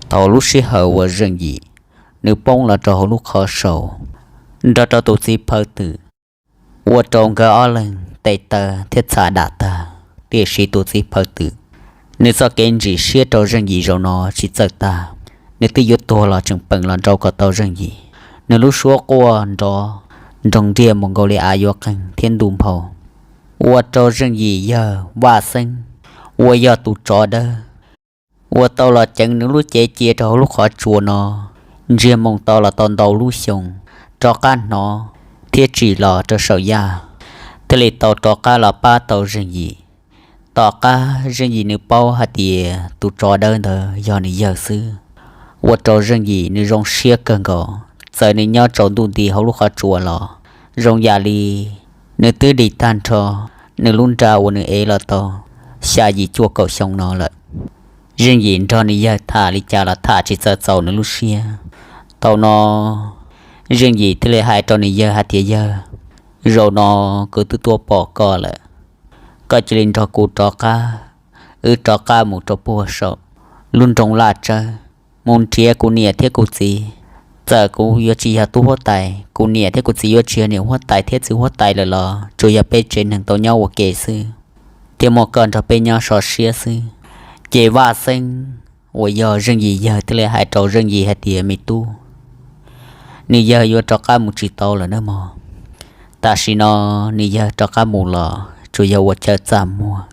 Thaum lub sij hawm uas Zeej Yim nws poob los rau hauv lub qhov sau nrog rau tus txiv phaw twm, ua rau nkawd ob leeg tes taw thiab txha dam tag. Tiam sis tus txiv phaw twm, nws txoj kev ntsim siab rau Zeej Yim zaum no tsis txawj tag, nws twb yuav tuag los tseem peem los nrau kom tau Zeej Yim. Nws lub suab quaj nrov nroog nriaj mus nkaus li av yuav qeeg thiab ntuj nphau, ua rau Zeej Yim yawg Vaj Xeeb uas yog tus tsov dawb uas tau los ceev nws lub cev cia rau hauv lub qhov tsua no, ntsiag moo tau los tau ntau lub xyoo, rov qab hnov thiab tsim los rau saum yaj, thiaj li tau rov qab los pab tau Zeej Yim. Tom qab Zeej Yim nws paub hais tias tus tsov dawb ntawd yog nws yawg xwb, ua rau Zeej Yim nws zoo siab kawg nkaus. Txawm nws nyob tsaus ntuj nti hauv lub qhov tsua los zoo yam li nws twb dim tag nrho nws lub nra uas nws ev los tau xya yim cuaj kaum xyoo no lawm. Zeej Yim nrog nws yawg tham li cas los tham tsis txawj txaus nws lub siab. Thaum no Zeej Yim thiaj li hais rau nws yawg hais tias, Yawg, zaum no kuv twb tuaj pom koj lawm, koj cia li nrog kuv rov qab, wb rov qab mus rau puag saum lub nroog Laj Tsawb, mus nrhiav kuv niam thiab kuv txiv. Txawm kuv yuav tsis yog tub huab tais, kuv niam thiab kuv txiv yuav tsis yog niam huab tais thiab txiv huab tais lawm los tsuas yog peb tsev neeg tau nyob ua ke xwb, thiab muaj koj nrog peb nyob sov siab xwb. Ces Vaj Xeeb uas yog Zeej Yim yawg thiaj li hais rau Zeej Yim hais tias, Me tub, nws yawg yuav rov qab mus tsis tau lawm nawb mog. Tam sim no nws yawg rov qab mus los tsuas yog ua chaw txaj muag,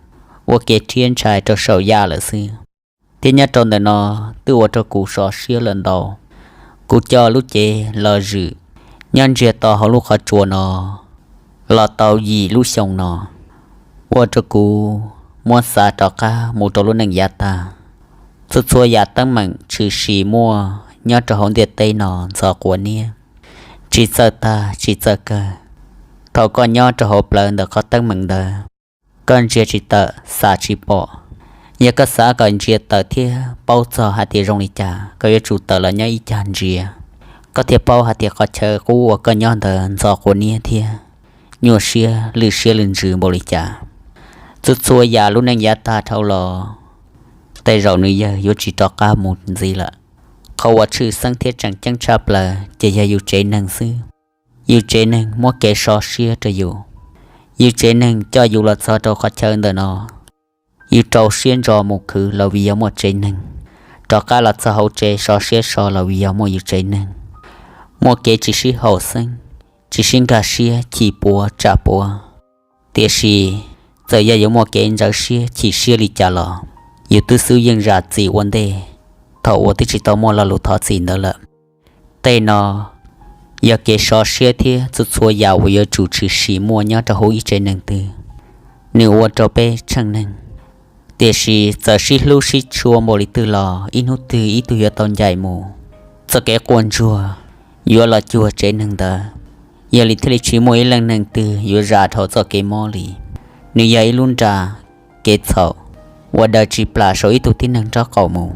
ua kev rhiab ntshai rau saum yaj lawm xwb. Thiab nyob rau ntawm no twb ua rau kuv sov siab lawm ntau. Kuv coj lub cev los zwm nyob ntsiag to hauv lub qhov tsua no los tau yim lub xyoo no, ua rau kuv muab xav rov qab mus rau lub neej yav tag. Txhua txhua yam teeb meem tshwm sim muaj nyob rau hauv ntiaj teb no ntxhov quav niab, tsis txawj tag tsis txawj kawg. Thaum koj nyob rau hauv plawv ntawm qhov teeb meem ntawd, koj ntsia tsis tawm xav tsis pom. Yog koj xav kom ntsia tawm thiab paub txog hais tias zoo li cas, koj yuav tsum tawm los nyob ib cag ntsia, koj thiaj paub hais tias qhov chaw qub uas koj nyob ntawd ntxhov quav niab thiab nyuaj siab lwj siab lwj ntsws npaum li cas. Txhua txhua yam lub neej yav tag dhau los, tej zaum nws yawg yuav tsis rov qab mus ntxiv lawm. Qhov uas tshwj xeeb thiab tseem ceeb tshaj plaws ces yog yus tsev neeg xwb. Yus tsev neeg muab kev sov siab rau yus. Yus tsev neeg coj yus los txog rau qhov chaw ntawm no, yus rau siab ntso mus khwv los vim yog muaj tsev neeg, rov qab los txog hauv tsev sov siab so los vim yog muaj yus tsev neeg. Muaj kev tsis sib haum xeeb, tsis sib nkag siab, chim puav tsam puav. Tiam sis txawm yog yuav muaj kev ntsawv siab chim siab li cas los, yus twb xub yeej zam txim ua ntej thaum uas twb tsis tau muaj lo lus thov txim ntawd lawm. Tej no yog kev sov siab thiab txhua txhua yam uas yuav tsum tshwm sim muaj nyob rau hauv ib tsev neeg twg, nws ua rau peb tsheej neeg. Tiam sis txawm sib hlub sib tshua npaum li twg los ib hnub twg ib tug yuav tau ncaim mus. Txoj kev quaj ntsuag yuav los cuag tsev neeg ntawd. Yog li thiaj li tsis muaj ib leej neeg twg yuav zam dhau txoj kev mob li. Nws yog ib lub nra kev txhaum uas daws tsis plam saum ib tug tib neeg nraub qaum mus.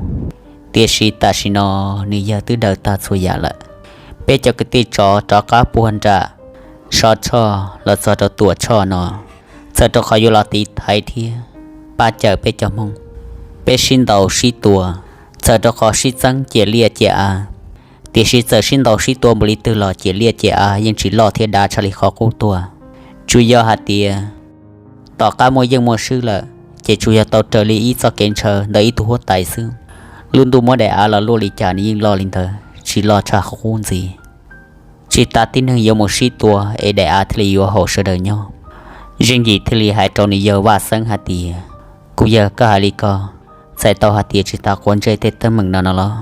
Tiam sis tam sim no nws yawg twb daws tag txhua yam lawm. Peb cov kwv tij tsov rov qab puag nram Sov Tshoj los txog rau Tuam Tshoj no, txawm rau qhov yuav los tiv thaiv thiab pab cawm peb cov Hmoob, peb sib ntaus sib tua, txawm rau qhov sib txeeb ciam liaj ciam av. Tiam sis txawm sib ntaus sib tua npaum li twg los ciam liaj ciam av yeej tsis loj thiab dav tshaj li qhov qub tuaj. Tsuas yog hais tias tom qab muaj yeej muaj swb lawm, ces tsuas yog tau raws li ib txoj kev ntshaw ntawm ib tug huab tais xwb. Lub ntuj muab daim av los luaj li cas nws yeej loj li ntawd, tsis loj tshaj qhov qub ntxiv. Tsis tas tib neeg yuav mus sib tua es daim av thiaj li yuav haum sawv daws nyob. Zeej Yim thiaj li hais rau nws yawg Vaj Xeeb hais tias, Kuv yawg, koj hais li ko, txhais tau hais tias tsis tas quav ntsej tej teeb meem no no los?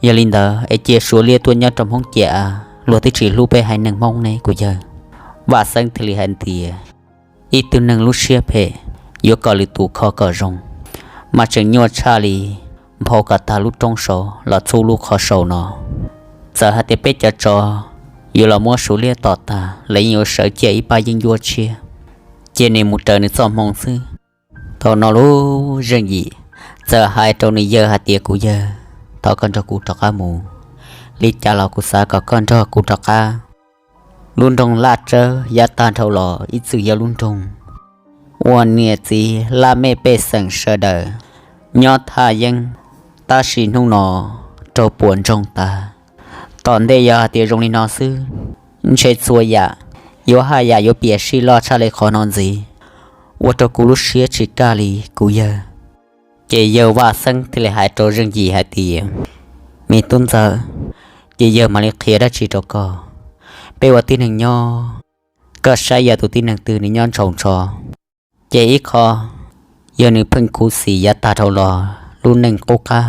Yog li ntawd es cia Suav liab tuaj nyob rau Hmoob ciam av, luag twb tsis hlub peb haiv neeg Hmoob ne kuv yawg. Vaj Xeeb thiaj li hais tias, Ib tug neeg lub siab phem yuav kom lwm tus kho kom zoo, mas tseem nyuaj tshaj li nphau kom tag lub roob saud los txhub lub qhov saud no. Txawm hais tias peb cov tsov yuav los muab Suav liab tom tag los yeej yuav sawv ciaj ib pab yeeb ncuab tshiab, cia nws mus raws nws txoj hmoo xwb. Thaum no lub Zeej Yim txawm hais rau nws yawg hais tias, Kuv yawg, thov koj nrog kuv rov qab mus. Li cas los kuv xav kom koj nrog kuv rov qab. Lub nroog Laj Tsawb yav tag dhau los ib txwm yog lub nroog uas niam txiv laj mej pej xeem sawv daws nyob thaj yeeb, tab sis hnub no rau puas ntsoog tas. Tom ntej yog hais tias zoo li no xwb, ntshe txhua yam yuav haj yam yuav piam sij loj tshaj li qhov no ntxiv, ua rau kuv lub siab tsis kaj li kuv yawg. Ces yawg Vaj Xeeb thiaj li hais rau Zeej Yim hais tias, me tub ntxawg, ces yawg mam li qhia dab tsi rau koj. Peb ua tib neeg nyob, koj saib yog tus tib neeg twg nws nyob ntshaus ntsho. Ces ib qho, yog nws pheej khuv xim yav tag dhau los lub neej qub qab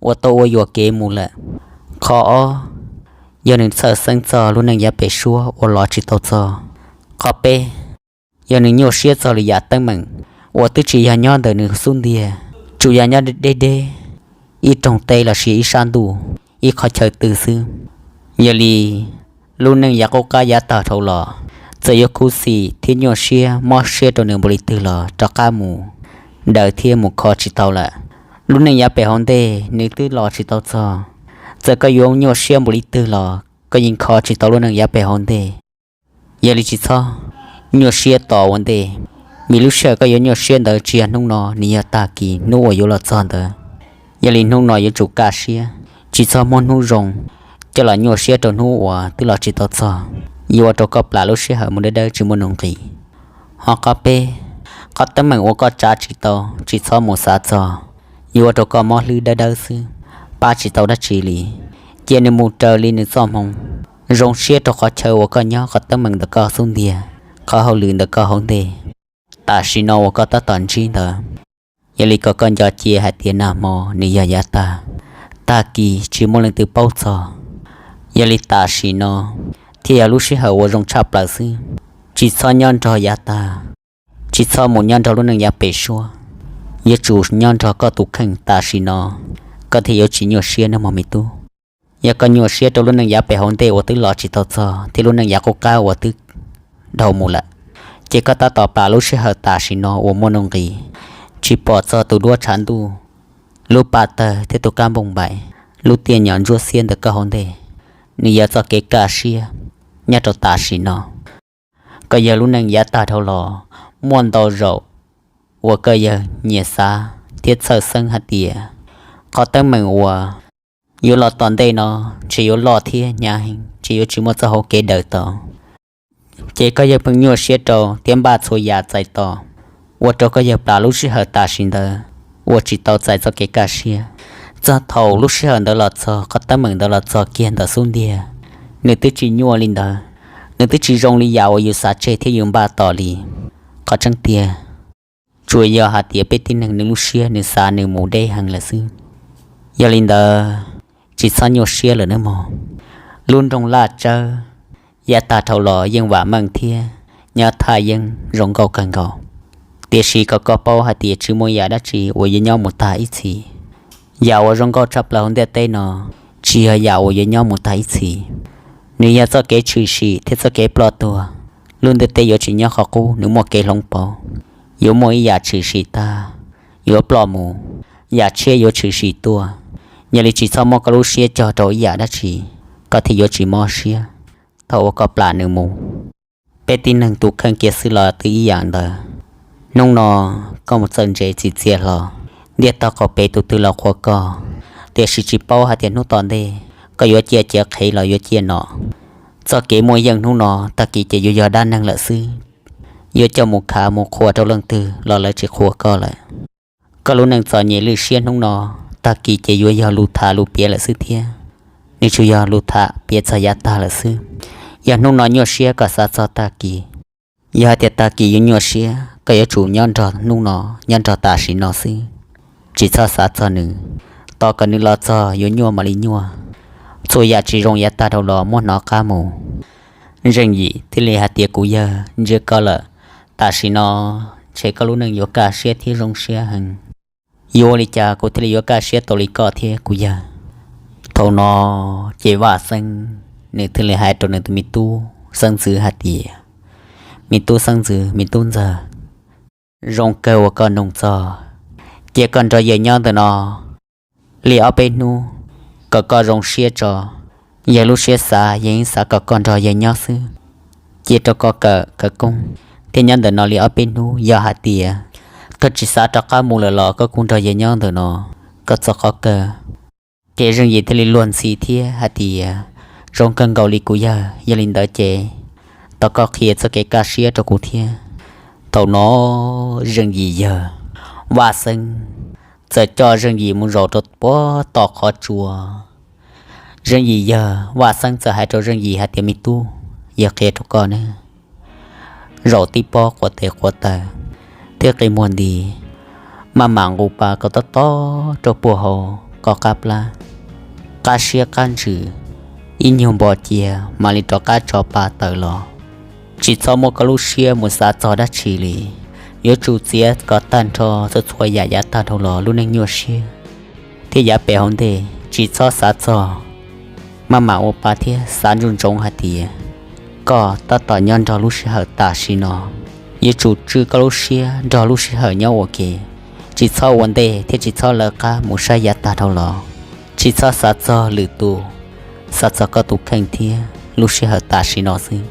uas tau ua yuam kev mus lawm. Qhov ob, yog nws txhawj xeeb txog lub neej yav pem suab uas los tsis tau txog. Qhov peb, yog nws nyuaj siab txog lwm yam teeb meem uas twb tsis yog nyob ntawm nws xub ntiag, tsuas yog nyob deb deb ib rooj teb los sis ib sab ntuj, ib qhov chaw twg xwb. Yog li, lub neej yav qub qab yav tag dhau los, txawm yuav khuv xim thiab nyuaj siab mob siab rau nws npaum li twg los rov qab mus daws thiab mus kho tsis tau lawm. Lub neej yav pem hauv ntej nws twb los tsis tau txog, txawm koj yuav nyuaj siab npaum li twg los koj yeej kho tsis tau lub neej yav pem hauv ntej. Yog li tsis txhob nyuaj siab tos ua ntej, vim lub sij hawm koj yuav nyuaj siab ntawd tsis yog hnub no, nws yog tag kis hnub uas yuav los txog ntawd. Yog li hnub no yuav tsum kaj siab, tsis txhob muab hnub zoo coj los nyuaj siab rau hnub uas twb los tsis tau txog, yuav ua rau koj plam lub sij hawm mus dawb dawb tsis muaj nuj nqis. Ho qhov peb, qhov teeb meem uas koj tsav tsis tau tsis txhob mus xav txog, yuav ua rau koj mob hlwb dawb dawb xwb, pab tsis tau dab tsi li. Cia nws mus raws li nws txoj hmoo, zoo siab rau qhov chaw uas koj nyob, qhov teeb meem ntawm koj xub ntiag, qhov hauj lwm ntawm koj hauv ntej, tam sim no uas koj tab tom ntsib ntawd. Yog li kom koj nco cia hais tias nag hmo nws yog yav tag, tag kis tsis muaj leej twg paub txog. Yog li tam sim no thiaj yog lub sij hawm uas zoo tshaj plaws xwb. Tsis txhob nyob nrog yav tag, tsis txhob mus nyob nrog lub neej yav pem suab, yuav tsum nyob nrog koj tus kheej tam sim no, koj thiaj yuav tsis nyuaj siab nawb mog me tub. Yog koj nyuaj siab rau lub neej yav pem hauv ntej uas twb los tsis tau txog thiab lub neej yav qub qab uas twb dhau mus lawm, ces koj tab tom plam lub sij hawm tam sim no uas muaj nuj nqis, tsis pom txog tus duab tshav ntuj, lub pa tawg thiab tus kab npoo npaim, lub tiaj nyom ntsuab xiab ntawm koj hauv ntej. Nws yog txoj kev kaj siab nyob rau tam sim no. Koj yawg lub neej yav tag dhau los muaj ntau zaus uas koj yawg nyiam xav thiab txhawj xeeb hais tias qhov teeb meem uas yuav los tom ntej no ntshe yuav loj thiab hnyav heev, ntshe yuav tsis muaj txoj hauv kev daws tau. Ces koj yawg pheej nyuaj siab rau thiab npaj txhua yam txais tos, ua rau koj yawg plam lub sij hawm tam sim ntawd uas tsis tau txais txoj kev kaj siab. Txog thaum lub sij hawm ntawd los txog, qhov teeb meem ntawd los txog kiag ntawm xub ntiag, nws twb tsis nyuaj li ntawd, nws twb tsis zoo li yam uas yus xav tseg thiab yus npaj tos li. Qhov tseeb tiag, tsuas yog hais tias peb tib neeg nws lub siab nws xav nws mus deb heev lawm xwb. Yog li ntawd, tsis txhob nyuaj siab lawm nawb mog. Lub nroog Laj Tsawb yav tag dhau los yeej vam meej thiab nyob thaj yeeb zoo nkauj kawg nkaus. Tiam sis kom koj paub hais tias tsis muaj yam dab tsi uas yuav nyob mus tag ib txhis. Yam uas zoo nkauj tshaj plaws hauv ntiaj teb no tsis yog yam uas yuav nyob mus tag ib txhis. Nws yog txoj kev tshwm sim thiab txoj kev ploj tuag. Lub ntiaj teb yuav tsis nyob qhov qub, nws muaj kev hloov pauv. Yuav muaj ib yam tshwm sim tag, yuav ploj mus, yam tshiab yuav tshwm sim tuaj. Yog li tsis txhob muab koj lub siab cog rau ib yam dab tsi, koj thiaj yuav tsis mob siab thaum uas koj plam nws mus. Peb tib neeg tus kheej kiag xwb los twb ib yam ntawd. Hnub no koj mus txawj ntse txim txiaj hlo, ntiaj teb qaum pem tus twg los qhuas koj, tiam sis tsis paub hais tias hnub tom ntej koj yuav ciaj ciav qhev los yuav ciaj nom. Txoj kev muaj yeej hnub no tag kis ces yuav yog dab neeg lawm xwb. Yuav coj mus khav mus qhuas rau leej twg los lawv tsis qhuas koj lawm. Koj lub neej txom nyem lwj siab hnub no, tag kis ces yuav yog lus tham lus piav lawm xwb thiab. Nws tsuas yog lus tham piav txog yav tag lawm xwb. Yog hnub no nyuaj siab koj xav txog tag kis. Yog hais tias tag kis yuav nyuaj siab, koj yuav tsum nyob nrog hnub no, nyob nrog tam sim no xwb. Tsis txhob xav txog nws, tos kom nws los txog yuav nyuaj mam li nyuaj. Txhua yam tsis zoo yav tag dhau los muab hnov qab mus. Zeej Yim thiaj li hais tias, kuv yawg, ntsia koj lawm, tam sim no ntshe koj lub neej yuav kaj siab thiab zoo siab heev. Yuav ua li cas kuv thiaj li yuav kaj siab tau li koj thiab kuv yawg? Thaum no ces Vaj Xeeb nws thiaj li hais rau nws tus me tub xeeb ntxwv hais tias, me tub xeeb ntxwv, me tub ntxawg, zoo kawg uas koj nug txog, cia koj nrog yawg nyob ntawm no li ob peb hnub, kom koj zoo siab tso. Yawg lub siab xav, yawg yeej xav kom koj nrog yawg nyob xwb. Cia rau koj kawm khawv koob thiab nyob ntawm no li ob peb hnub. Yog hais tias koj tsis xav rov qab mus lawm los koj kuj nrog yawg nyob ntawm no, koj txoj qhov kawg. Ces Zeej Yim thiaj li luag ntxhi thiab hais tias, Zoo kawg nkaus li kuv yawg, yog li ntawd ces thov koj qhia txoj kev kaj siab rau kuv thiab. Thaum no Zeej Yim yawg Vaj Xeeb txawm coj Zeej Yim mus zaum rau puag tom qhov tsua. Zeej Yim yawg Vaj Xeeb txawm hais rau Zeej Yim hais tias, Me tub, yawg qhia rau koj ne, zaum tib pob quav tes quav taw thiab qi muag nti, maj mam nqus pas kom tob tob rau puag hauv koj qab plab, qab siab qab ntsws, ib nyuag npo cia mam li rov qab tso pa tawm los. Tsis txhob muab koj lub siab mus xav txog dab tsi li, yuav tsum txiav kom tag nrho txhua txhua yam yav tag dhau los lub neej nyuaj siab thiab yav pem hauv ntej tsis txhob xav txog. Maj mam ua pa thiab xav ntsoov ntsoov hais tias koj tab tom nyob nrog lub sij hawm tam sim no, yuav tsum tswj koj lub siab nrog lub sij hawm nyob ua ke, tsis txhob ua ntej thiab tsis txhob lawv qab mus saib yav tag dhau los. Tsis txhob xav txog lwm tus, xav txog koj tus kheej thiab lub sij hawm tam sim no xwb.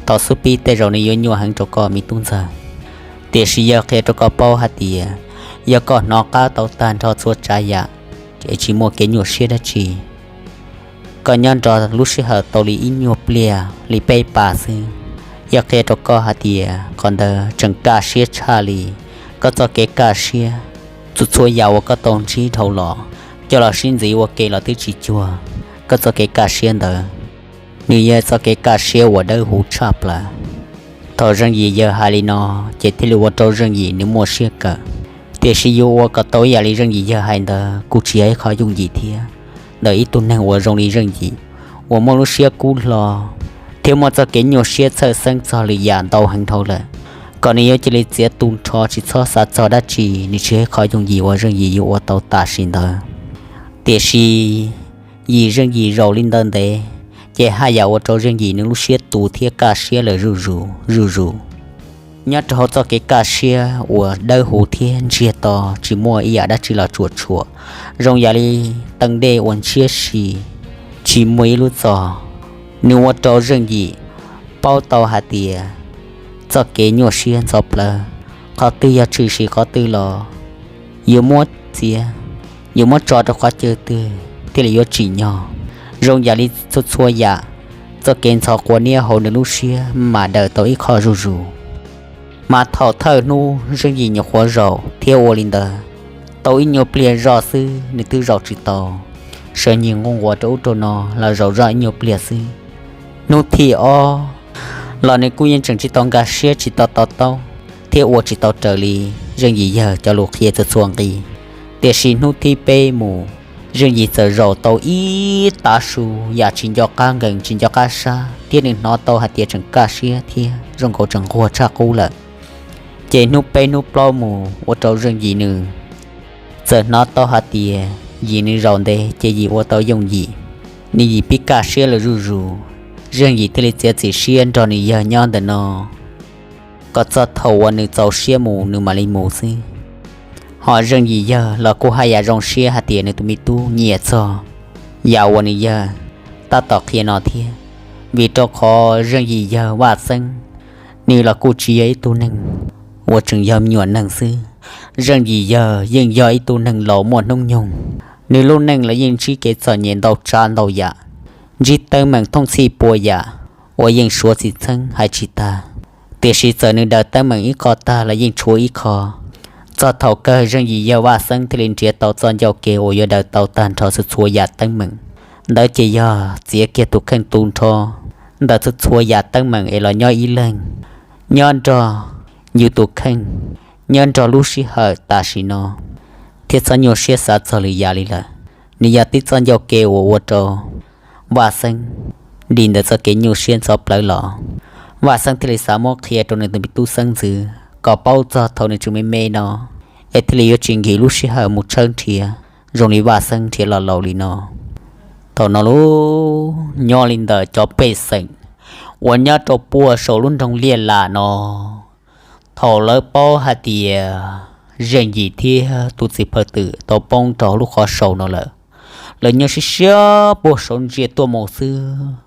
Thaum xub pib tej zaum nws yuav nyuaj heev rau koj me tub ntxawg, tiam sis yawg qhia rau koj paub hais tias yog koj hnov qab tau tag nrho txhua tsav yam es tsis muaj kev nyuaj siab dab tsi. Koj nyob nrog lub sij hawm tau li ib nyuag pliag li peb pas xwb, yawg qhia rau koj hais tias qhov ntawd tseem kaj siab tshaj li koj txoj kev kaj siab. Txhua txhua yam uas koj tau ntsib dhau los, coj los sib ntxiv ua ke los twb tsis cuag koj txoj kev kaj siab ntawd. Nws yog txoj kev kaj siab uas dawb huv tshaj plaws. Thaum Zeej Yim yawg hais li no, ces thiaj li ua rau Zeej Yim nws muaj siab kawm. Tiam sis yuav ua kom tau ib yam li Zeej Yim yawg hais ntawd kuj tsis yog ib qho yooj yim thiab. Ntawm ib tug neeg uas zoo li Zeej Yim, uas muaj lub siab kub hlo thiab muaj txoj kev nyuaj siab txhawj xeeb txog lwm yam ntau heev dhau lawm, kom nws yuav cia li txiav tu nrho tsis txhob xav txog dab tsi, nws tsis yog ib qho yooj yim uas Zeej Yim yuav ua tau tam sim ntawd. Tiam sis yim Zeej Yim zaum li ntawd ntev, ces haj yam ua rau Zeej Yim nws lub siab tu thiab kaj siab lawm zuj zus zuj zus. Nyob rau hauv txoj kev kaj siab uas dawb huv thiab ntsiag to, tsis muaj ib yam dab tsi los tsuam tshuam, zoo yam li teev dej uas ntshiab si, tsis muaj ib lub txog, nws ua rau Zeej Yim paub tau hais tias txoj kev nyuaj siab ntxhov plawv, qhov twg yog tshwm sim qhov twg los yuav muab txiav, yuav muab tso rau qhov chaw twg thiaj li yuav tsim nyog. Zoo yam li txhua txhua yam, txoj kev ntxhov quav niab hauv nws lub siab mam daws tau ib qho zuj zus. Mas thaum thawj hnub Zeej Yim nyuam qhuav zaum thiab ua li ntawd tau ib nyuag pliag zoj xwb nws twb zaum tsis tau, sawv nyim nquj nquas rau ub rau no los zaum zoj ib nyuag pliag xwb. Hnub thib ob los nws kuj yeej tseem tsis tau nkag siab tsis tau to taub thiab ua tsis tau raws li Zeej Yim yawg cov lus qhia txhua txhua nqi. Tiam sis hnub thib peb mus, Zeej Yim txawm zaum tau ib tav su yam tsis nco qab nkees tsis nco qab sab thiab nws hnov tau hais tias tseem kaj siab thiab zoo nkaus tseem nquag tshaj qub lawm. Ces hnub peb hnub plaub mus ua rau Zeej Yim nws txawm hnov tau hais tias yim nws zaum ntev ces yim ua tau yooj yim, nws yim pib kaj siab lawm zuj zus. Zeej Yim thiaj li txiav txim siab nrog nws yawg nyob ntawm no kom txog thaum uas nws txaus siab mus nws mam li mus xwb. Ho Zeej Yim yawg los kuj haj yam zoo siab hais tias nws tus me tub nyiam txog yam uas nws yawg tab tom qhia no thiab, vim rau qhov Zeej Yim yawg Vaj Xeeb, nws los kuj tsis yog ib tug neeg uas tseem yog me nyuam neeg xwb. Zeej Yim yawg yeej yog ib tug neeg laus muaj hnub nyoog, nws lub neej los yeej ntsib kev txom nyem ntau tsav ntau yam, ntsib teeb meem thooj txhij pua yam uas yeej suav tsis txheeb hais tsis tag. Tiam sis txawm nws daws teeb meem ib qho tag los yeej tshuav ib qho. Txog thaum kawg Zeej Yim yawg Vaj Xeeb thiaj li nrhiav tau txoj ncauj ke uas yuav daws tau tag nrho txhua txhua yam teeb meem. Ntawd ces yog txiav kiag tus kheej tu nrho ntawm txhua txhua yam teeb meem es los nyob ib leeg, nyob nrog yus tus kheej, nyob nrog lub sij hawm tam sim no, thiab txhob nyuaj siab xav txog lwm yam li lawm. Nws yog tib txoj ncauj ke uas ua rau Vaj Xeeb dim ntawm txoj kev nyuaj siab ntxhov plawv los. Vaj Xeeb thiaj li xav muab qhia rau nws tus me tub xeeb ntxwv kom paub txog thaum nws tseem me me no, es thiaj li yuav tsis nkim lub sij hawm mus tshawb nrhiav zoo li Vaj Xeeb nrhiav los laus li no. Thaum no los nyob li ntawm cov pej xeem uas nyob rau puag saum lub nroog Liaj Lam no, thaum lawv paub hais tias Zeej Yim thiab tus txiv phaw twm tau poob rau lub qhov sau no lawm, lawv nyob siab siab puag saud ntsia tuaj mus xwb,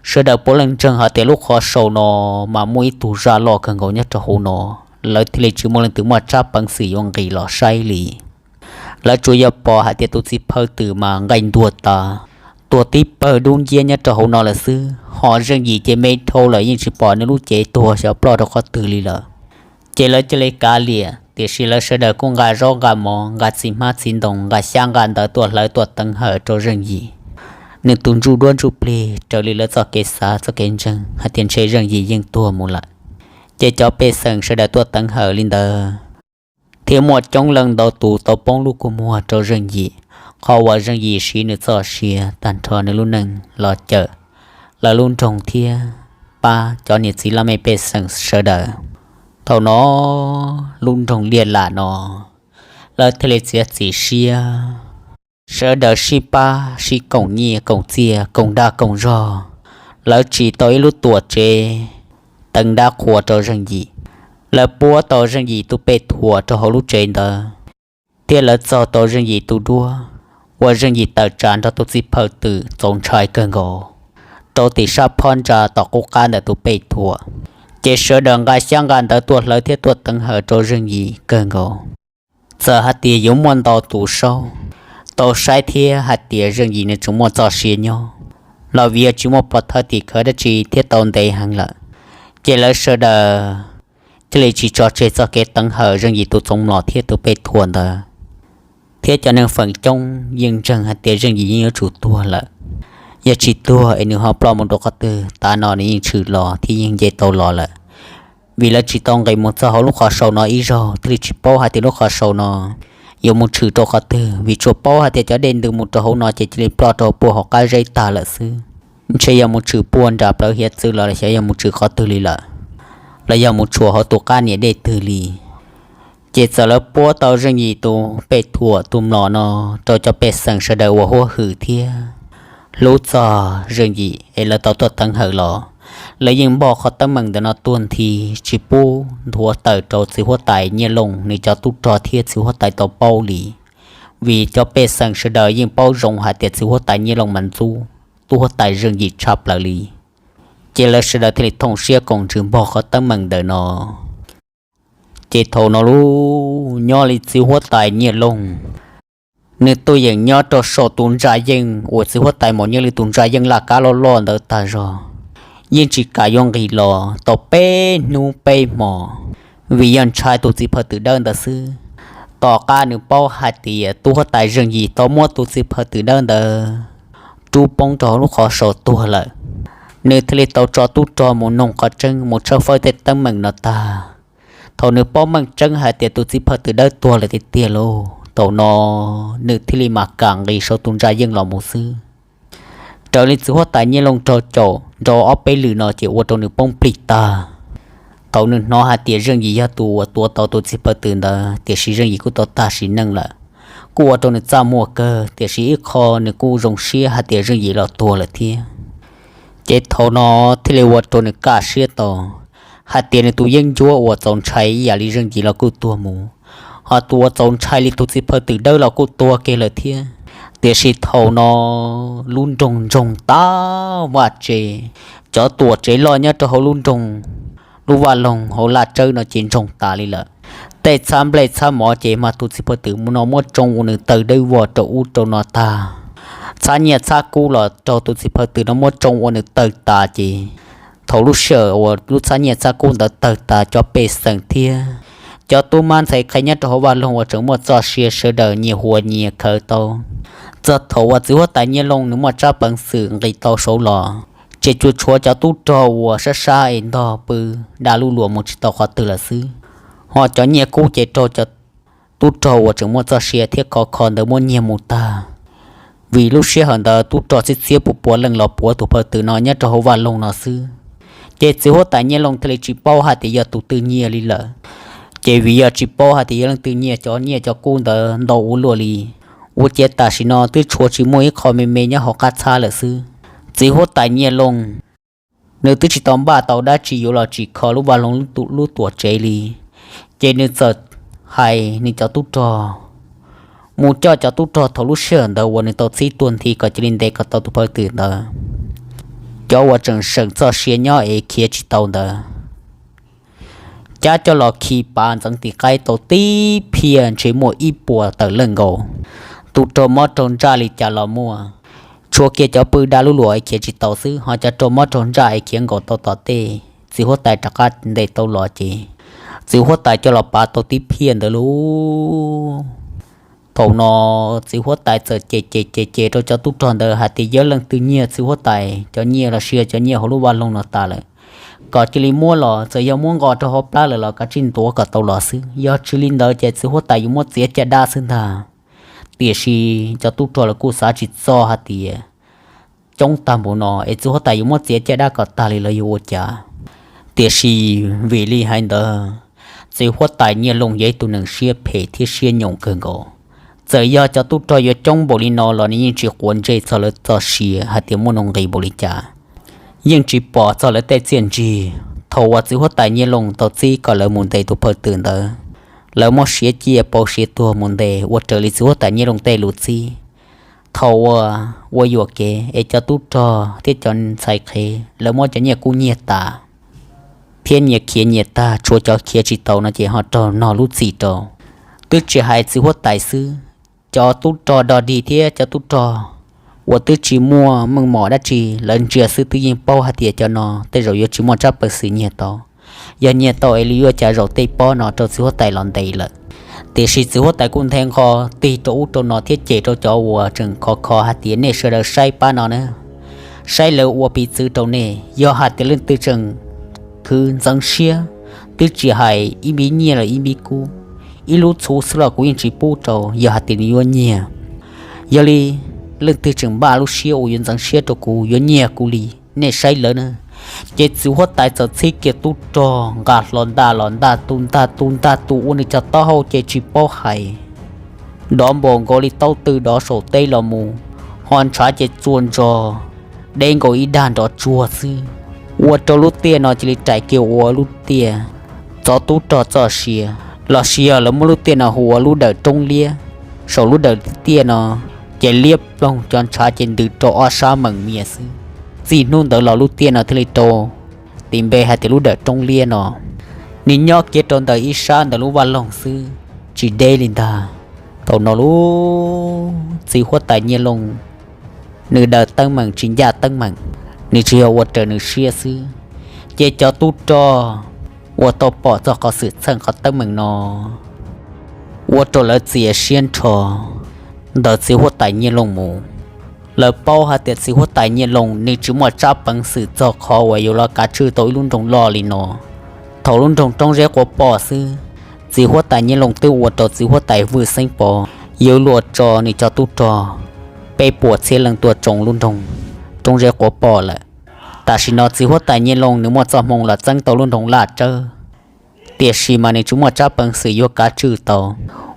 sawv daws puav leej ntseeg hais tias lub qhov sau no mas muaj ib tug zaj loj kawg nkaus nyob rau hauv no, lawv thiaj li tsis muaj leej twg muaj tsab peev xwm yuav nqis los saib li. Lawv tsuas yog pom hais tias tus txiv phaw twm mas nqaij ntuag tas, tuag tib pawg dub nciab nyob rau hauv no lawm xwb, ho Zeej Yim ces me dhau lawm yeej tsis pom nws lub cev tuag xyov ploj rau qhov twg li lawm. Ces lawv cia li kav liam, tiam sis lawv sawv daws kuj nqa zaub nqa mov, nqa txiv hmab txiv ntoo, nqa xyab nqa ntawv tuaj hlawv tuaj teev hawm rau Zeej Yim. Nws tus ntsuj duab ntsuj plig raws li lawv txoj kev xav txoj kev ntseeg hais tias ntshe Zeej Yim yeej tuag mus lawm. Ces cov pej xeem sawv daws tuaj teev hawm li ntawd thiab muaj coob leej ntau tus tau poob lub kua muag rau Zeej Yim, qhov uas Zeej Yim siv nws txoj sia tag nrho nws lub neej los cawm lawv lub nroog thiab pab cov niam txiv laj mej pej xeem sawv daws. Thaum no lub nroog Liaj Lam no lawv thiaj li txiav txim siab, sawv daws sib pab sib koom nyiaj koom txiaj koom dag koom zog, lawv tsim tau ib lub tuam tsev teev dab qhuas rau Zeej Yim. Lawv puab tau Zeej Yim tus pej thuam rau hauv lub tsev ntawd, thiab lawv txog tau Zeej Yim tus duab uas Zeej Yim tawm tsam nrog tus txiv phaw twm txaus ntshai kawg nkaus rau tim sab phab ntsa tom qub qab ntawm tus pej thuam. Ces sawv daws nqa xyab nqa ntawv tuaj hlawv thiab tuaj teev hawm rau Zeej Yim kawg nkaus. Txawm hais tias yuav muaj ntau tus saub tau saib thiab hais tias Zeej Yim nws tseem muaj txoj sia nyob los vim yog tsis muaj pov thawj tim khawv dab tsi thiab tau ntev heev lawm, ces lawv sawv daws thiaj li tsis tso tseg txoj kev teev hawm Zeej Yim tus txoov mlom thiab tus pej thuam ntawd. Thiab cov neeg feem coob yeej ntseeg hais tias Zeej Yim yeej yuav tsum tuag lawm, yog tsis tuag es nws ho ploj mus rau qhov twg, tav no nws yeej tshwm los thiab yeej nce tau los lawm. Vim lawv tsis tau nqis mus txog hauv lub qhov sau no ib zaug thiaj li tsis paub hais tias lub qhov sau no yuav mus tshwm rau qhov twg, vim tsuas paub hais tias cov dej ntws mus rau hauv no ces cia li ploj rau puag hauv qab zeb tag lawm xwb. Ntshe yog mus tshwm puag nram plawv hiav txwv los xyov yog mus tshwm qhov twg li lawm, los yog mus tshuam hauv tus qab niam dej twg li. Ces txawm lawv puab tau Zeej Yim tus pej thuam tus mlom no rau cov pej xeem sawv daws uas huab hwm thiab hlub txog Zeej Yim es lawv tau tuaj teev hawm los, lawv yeej npog qhov teeb meem ntawm no tuag nthi tsis pub nthuav tawm rau txiv huab tais Nyiaj Looj nws cov tub rog thiab txiv huab tais tau paub li. Vim cov pej xeem sawv daws yeej paub zoo hais tias txiv huab tais Nyiaj Looj mas ntxub tub huab tais Zeej Yim tshaj plaws li. Ces lawv sawv daws thiaj li thooj siab koom ntsws npog qhov teeb meem ntawm no. Ces thaum no lub nyob li txiv huab tais Nyiaj Looj, nws tuaj yeem nyob rau saum tus ntsa yeej uas txiv huab tais Maum Nyiaj Lwj tus ntsa yeej laj kab loj loj ntawd tag zog, yeej tsis kam yuav nqis los tau peb hnub peb hmos, vim yog ntshai tus txiv phaw twm dawb ntawd xwb. Tom qab nws paub hais tias tub huab tais Zeej Yim tau muab tus txiv phaw twm dawb ntawd rub poob rau hauv lub qhov sau tuag lawm, nws thiaj li tau tso tub rog mus noog qhov tseeb mus tshawb fawb tej teeb meem no tag. Thaum nws paub meej tseeb hais tias tus txiv phaw twm dawb tuag lawm tiag tiag lauj, thaum no nws thiaj li mam kam nqis saum tus ntsa yeej los mus xwb. Raws li txiv huab tais Nyiaj Looj raug caum nrau ob peb lwm no ces ua rau nws poob plig tag. Thaum nws hnov hais tias Zeej Yim yog tus uas tua tau tus txiv phaw twm ntawd, tiam sis Zeej Yim kuj tau tag sim neej lawm, kuj ua rau nws txaj muag kawg, tiam sis ib qho nws kuj zoo siab hais tias Zeej Yim los tuag lawm thiab. Ces thaum no thiaj li ua rau nws kaj siab tau hais tias nws tus yeeb ncuab uas txaus ntshai ib yam li Zeej Yim los kuj tuag mus, ho tus uas txaus ntshai li tus txiv phaw twm dawb los kuj tuag kiag lawm thiab. Tiam sis thaum no lub nroog ntsoog tas vaj tse, cov tuam tsev loj nyob rau hauv lub nroog, lub vaj loog hauv laj tsawb no ces ntsoog tas li lawm. Tej txhab nplej txhab mov ces mag tus txiv phaw twm no muab tsoo ua nws tawg dawb vog rau ub rau no tag. Txhab nyiaj txhab kub los raug tus txiv phaw twm no muab tsoo ua nws tawg tas ces thaum lub sij hawm uas lub txhab nyiaj txhab kub ntawd tawg tas cov pej xeem thiab cov tub mab ntxhais qhe nyob rau hauv vaj loog uas tseem muaj txoj sia sawv daws nyias huas nyias khaws tau. Txog thaum uas txiv huab tais Nyiaj Looj nws muaj tsab peev xwm nqis tau saud los, ces tsuas tshuav cov tub rog uas sab sab es ntog pw daj lub luas mus tsis tau qhov twg lawm xwb. Ho cov nyiaj kub ces raug cov tub rog uas tseem muaj txoj sia thiab khov kho ntawd muab nyiag mus tag. Vim lub sij hawm ntawd tub rog txhiab txhiab puas puas leej los puav tus phaw twm no nyob rau hauv vaj loog no xwb. Ces txiv huab tais Nyiaj Looj thiaj li tsis paub hais tias yog tus twg nyiag li lawm. Ces vim yog tsis paub hais tias yog leej twg nyiag cov nyiaj cov kub ntawd ntau ua luaj li, ua ciav tam sim no twb tshuav tsis muaj ib qho me me nyob hauv qab txhab lawm xwb. Txiv huab tais Nyiaj Looj nws twb tsis tau npaj tau dab tsi yuav los tsim kho lub vaj loog lub tuam tsev li, ces nws txawm hais nws cov tub rog mus coj cov tub rog thaum lub sij hawm ntawd uas nws tau txhib tuag nthi kom cia li ntes kom tau tus phaw twm ntawd, cov uas tseem seem txoj sia nyob es khiav tsis tau ntawd. cab coj los khi pav ntxeev tim qaib tau tib phiaj ntshe muaj ib puas tawm leej nkaus. Tub rog mob raug ntsaj li cas los muaj, tshuav kiag cov pw dab lub luam khiav tsis tau xwb, ho cov rog mob raug ntsaj es khiav nkaus tau tom tej, txiv huab tais rov qab ntes tau los ces txiv huab tais coj los pav tau tib phiaj ntawd lauj. Thaum no txiv huab tais txawm cem cem cem cem rau cov tub rog ntawd hais tias yog leej twg nyiag txiv huab tais cov nyiaj los sis cov nyiaj hauv lub vaj loog no tas lawm, kom cia li muab los, txawm yog muab nqos rau hauv plab lawm los kav tsij ntuav kom tau los xwb, yog tsis li ntawd ces txiv huab tais yuav muab txiav caj dab xwb ntag. Tiam sis cov tub rog lawv kuj xav tsis txog hais tias coob tag npaum no es txiv huab tais yuav muab txiav caj dab kom tag li los yuav ua cas. Tiam sis vim li hais ntawd, txiv huab tais Nyiaj Looj yog ib tug neeg siab phem thiab siab nyoos kawg nkaus. Txawm yog cov tub rog yuav coob npaum li no los nws yeej tsis quav ntsej txog lawv txoj sia hais tias muaj nuj nqis npaum li cas, yeej tsis pom txog lawv tej txiaj ntsig. Thaum uas txiv huab tais Nyiaj Looj tau txib kom lawv mus ntes tus phawj twm ntawd, lawv muab siav ciaj pauv siav tuag mus ntes ua raws li txiv huab tais Nyiaj Looj tej lus txib. Thaum uas ua yuam kev es cov tub rog thiab cov ntxhais qhev lawv muab cov nyiaj kub nyiag tas thiab nyias khiav nyias tag, tshuav cov khiav tsis tau no ces ho raug nog lub txim rau. Twb tsis hais txiv huab tais xwb, cov tub rog dog dig thiab cov tub rog uas twb tsis muaj meej mom dab tsi lawv ntsia xwb twb yeej paub hais tias cov no tej zaum yuav tsis muaj tsab peev xwm nyiag tau. Yog nyiag tau es li yuav cas zaum tej pob no rau txiv huab tais los ntes lawm. Tiam sis txiv huab tais kuj nthe nqho tig rau ub rau no thiab cem rau cov uas tseem khov kho hais tias nej sawv daws saib pab no na, saib lawv ua piv txwv rau nej. Yog hais tias leej twg tseem khwv ntxeev siab, twb tsis hais ib npib nyiaj los ib npib kub, ib lub txhuv xwb los kuv yeej tsis pub rau yog hais tias nws yuav nyiag. Yog li leej twg tseem npaj lub siab uas yuav ntxeev siab rau kuv yuav nyiag kuv li, nej saib lawv na. Ces txiv huab tais txawm txhib kiag tub rog nqa hlo ntaj los ntaj tu ntaj tu ntaj tu ua nws cov taub hau ces tsis paub hais, dov npaum nkaus li taub tw dov saum teb los mus, ho ntshav ces txua ntso deb nkaus ib dag nrov tsuag xwb. Ua rau lub tiaj no cia li rais kiag ua lub tiaj txov tub rog txoj sia, los sis yog lawv muab lub tiaj no hu ua lub dawm roob liab. Saum lub dawm tiaj no ces liab ploog, cov ntshav ces ntws rau ob sab meem mias xwb. Txij hnub ntawd los lub tiaj no thiaj li rau tis npe hais tias lub dawm roob liab no. Nws nyob kiag rau ntawm ib sab ntawm lub vaj loog xwb, tsis deb li ntag. Thaum no lub txiv huab tais Nyiaj Looj, nws daws teeb meem tsis ncaj teeb meem, nws tsis yog ua raws nws siab xwb. Ces cov tub rog uas tau pom txog qhov xwm txheej qhov teeb meem no ua rau lawv txias siab nrho ntawm txiv huab tais Nyiaj Looj mus. Lawv paub hais tias txiv huab tais Nyiaj Looj nws tsis muaj tsab peev xwm txog qhov uas yuav los kav tswj tau ib lub nroog loj li no. Thaum lub nroog Roob Zeb Quav Pom xwb, txiv huab tais Nyiaj Looj twb ua rau txiv huab tais Vwj Xeeb Pov yuav luag tso nws cov tub rog peb puas txhiab leej tuaj tsoo lub nroog Roob Zeb Quav Pom lawm. Tam sim no txiv huab tais Nyiaj Looj nws muaj txoj hmoo los txeeb tau lub nroog Laj Tsawb, tiam sis mas nws tsis muaj tsab peev xwm yuav kav tswj tau.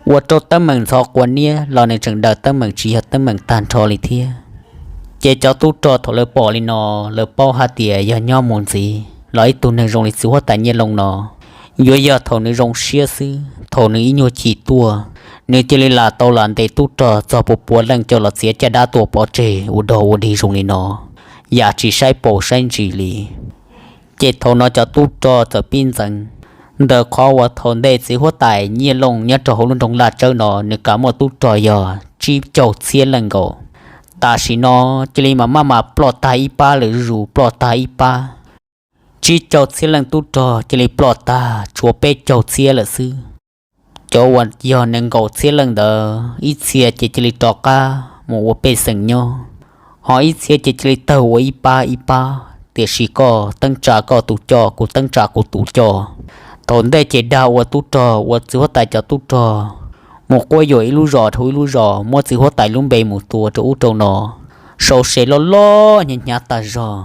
Ua rau teeb meem ntxhov quav niab los nws tseem daws teeb meem tsis yog teeb meem tag nrho li thiab. Ces cov tub rog thaum lawv pom li no, lawv paub hais tias yog nyob mus ntxiv los ib tug neeg zoo li txiv huab tais Nyiaj Looj no yuav yog thaum nws zoo siab xwb. Thaum nws ib nyuag chim tuaj, nws cia li lam tau lam ntes tub rog txog puas puas leej coj los txiav caj dab tua pov tseg ua dog ua dig zoo li no, yam tsis saib paus saib ntsis li. Ces thaum no cov tub rog txawm pib ntxeev, ntawm qhov uas thaum ntej txiv huab tais Nyiaj Looj nyob rau hauv lub nroog Laj Tsawb no nws kam muaj tub rog yog tsib caug txhiab leej nkaus. Tam sim no cia li mas maj mam ploj tag ib pab lawm, zuj zus ploj tag ib pab. Tsib caug txhiab leej tub rog cia li ploj tag, tshuav peb caug txhiab lawm xwb. Cov uas yog nees nkaum txhiab leej ntawd, ib txhia ces cia li rov qab mus ua pej xeem nyob, ho ib txhia ces cia li tawg ua ib pab ib pab. Tiam sis koj teeb tsa koj tus coj, kuv teeb tsa kuv tus coj. Thaum ntej ces dag ua tub rog, ua txiv huab tais cov tub rog mus quab yuam ib lub zos dhau ib lub zos, muab txiv huab tais lub npe mus tua rau ub rau no, sau se loj loj hnyav hnyav tag zog.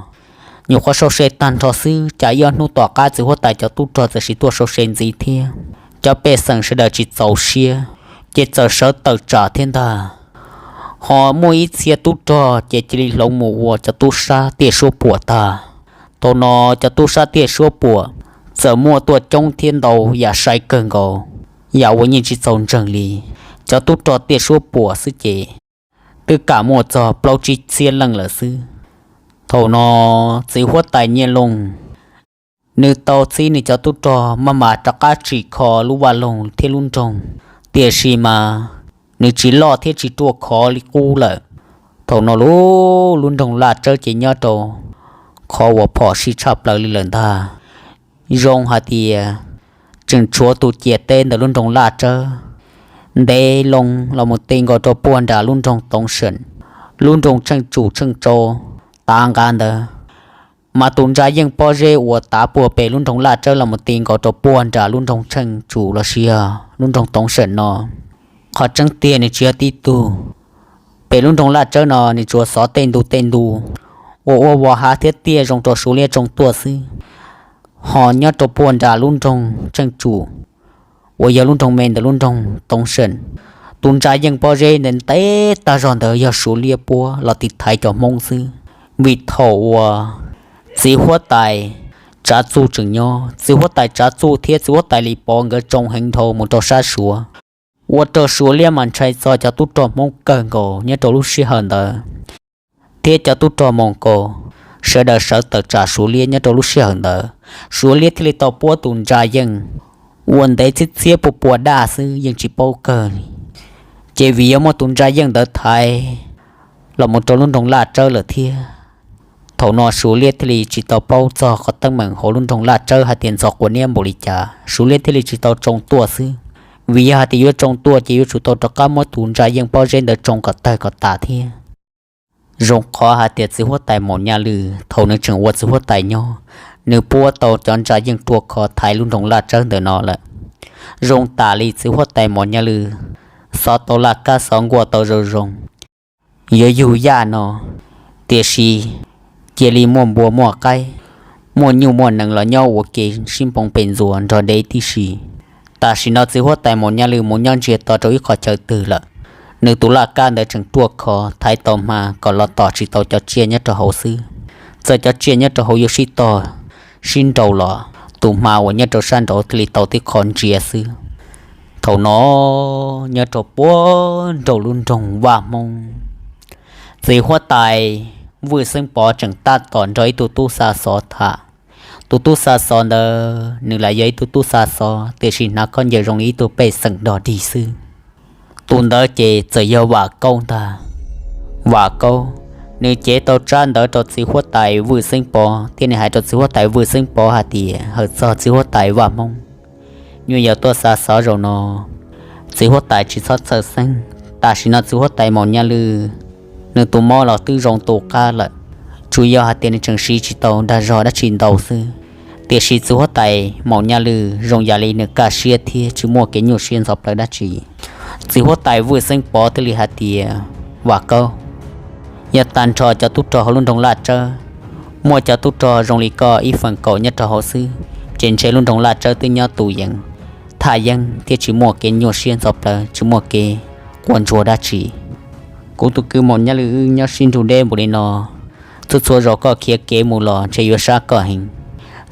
Nyuam qhuav sau se tag nrho xwb, cas ib ob hnub tom qab txiv huab tais cov tub rog txawm sim tuaj sau se ntxiv thiab. Cov pej xeem sawv daws tsis txaus siab, ces txawm sawv tawm tsam thiab ntag. Ho muaj ib txhia tub rog ces cia li hloov mus ua cov tub sab tiaj suab puam tag. Thaum no cov tub sab tiaj suab puam txawm muaj tuaj coob thiab ntau yam sai kawg nkaus, yam uas yeej tsis txaus ntseeg li. Cov tub rog tiaj suab puam xwb ces twb kam muaj txog plaub tsib txhiab leej lawm xwb. Thaum no txiv huab tais Nyiaj Looj Nws tau txib nws cov tub rog maj mam rov qab tsim kho lub vaj loog thiab lub nroog, tiam sis mas nws tsis loj thiab tsis ruaj khov li qub lawm. Thaum no lub, lub nroog Laj Tsawb ces nyob rau qhov uas phom sij tshaj plaws li lawm ntag. Zoo hais tias tseem tshuav tus ciam teb ntawm lub nroog Laj Tsawb ntev loo los mus ti nkaus rau puag nram lub nroog Toov Seem, lub nroog Tsheej Tsum Tsheej Tsau tav nqa ntawd. Mas tus ntsa yeej pob zeb uas tav puag pem lub nroog Laj Tsawb los mus ti nkaus rau puag nram lub nroog Tsheej Tsum los sis yog lub nroog Toov Seem no, qhov tseeb tiag nws tsis yog tib tug. Pem lub nroog Laj Tsawb no nws tsuas xov tej ntu tej ntu uas ua vos hav thiab tiaj zoo rau Suav liab tsoo tuaj xwb. Ho nyob rau puag nram lub nroog Tsheej Tsum uas yog lub nroog me ntawm lub nroog Toov Seem, tus ntsa yeej pob zeb ntev ntev tag zog ntawd yog Suav liab puab los tiv thaiv cov Hmoob xwb. Vim thaum uas txiv huab tais Tsav Txuj tseem nyob, txiv huab tais Tsav Txuj thiab txiv huab tais Lis Pov nkawd tsoo heev dhau mus rau sab Suav, ua rau Suav liab mas ntshai txog cov tub rog Hmoob kawg nkaus nyob rau lub sij hawm ntawd. Thiab cov tub rog Moos Kaus sawv daws sawv tawm tsam Suav liab nyob rau lub sij hawm ntawd, Suav liab thiaj li tau puab tus ntsa yeej uas ntev txhiab txhiab pua pua daj xwb yeej tsis paub kawg li. Ces vim yog muaj tus ntsa yeej ntawd thaiv los mus rau lub nroog Laj Tsawb lawm thiab, thaum no Suav liab thiaj li tsis tau paub txog qhov teeb meem hauv lub nroog Laj Tsawb hais tias ntxhov quav niab npaum li cas, Suav liab thiaj li tsis tau tsoo tuaj xwb. Vim yog hais tias yuav tsoo tuaj ces yuav tsum tau rov qab muab tus ntsa yeej pob zeb ntawd tsoo kom tawg kom tas thiab. Zoo qhov hais tias txiv huab tais Maum Nyaj Lwm thaum nws tseem ua txiv huab tais nyob, nws puab tau cov ntsa yeej ruaj khov thaiv lub nroog Laj Tsawb ntawm no lawm. Zoo tas li txiv huab tais Maum Nyaj Lwm xov tau laj kab xov nkuaj tau zoo zoo, yuav yug yaj no, tiam sis cia li muaj npua muaj qaib, muaj nyuj muaj nees los nyob ua ke sib npoo pes ntxuas nrog deb tib si. Tam sim no txiv huab tais Maum Nyaj Lwm mus nyob ntsiag to rau ib qhov chaw twg lawm, nws tus laj kab ntawd tseem ruaj khov thaiv tau hma kom los tom tsis tau cov tsiaj nyob rau hauv xwb. Txawm cov tsiaj nyob rau hauv yuav sib tog sib nraus los tus hma uas nyob rau sab nraud thiaj li tau tib qho ntsia xwb. Thaum no nyob rau puag nraum lub nroog Vaj Hmoob, txiv huab tais Vwj Xeeb Pov tseem tab tom nrog ib tug tub xa xov tham. Tus tub xa xov ntawd nws lam yog ib tug tub xa xov tiam sis hnav khaub ncaws zoo li ib tug pej xeem dog dig xwb. Tus ntawd ces txawm yog Vam Kaub ntag. Vam Kaub, nws cev tau tsab ntawv rau txiv huab tais Vwj Xeeb Pov thiab nws hais rau txiv huab tais Vwj Xeeb Pov hais tias hawm txog txiv huab tais Vaj Hmoob nyuam yaus tuaj xa xov zaum no, txiv huab tais tsis txhob txhawj xeeb. Tam sim no txiv huab tais Maum Nyaj Lwm nws tus mob los twb zoo tu qab lawm, tsuas yog hais tias nws tseem siv tsis tau dag zog dab tsi ntau xwb. Tiam sis txiv huab tais Maum Nyaj Lwm zoo yam li nws kaj siab thiab tsis muaj kev nyuaj siab ntxhov plawv dab tsi. Txiv huab tais Vwj Xeeb Pov thiaj li hais tias, Vam Kaub, yog tag nrho cov tub rog hauv lub nroog Laj Tsawb, muaj cov tub rog zoo li koj ib feem kaum nyob rau hauv xwb, ces ntshe lub nroog Laj Tsawb twb nyob tus yees thaj yeeb thiab tsis muaj kev nyuaj siab ntxhov plawv, tsis muaj kev quaj ntsuag dab tsi. Kuv tus kwv Maum Nyaj Lwm wb nyob sib nrug deb npaum li no, txhua txhua zaus koj khiav kev mus los ntshe yuav sab koj heev.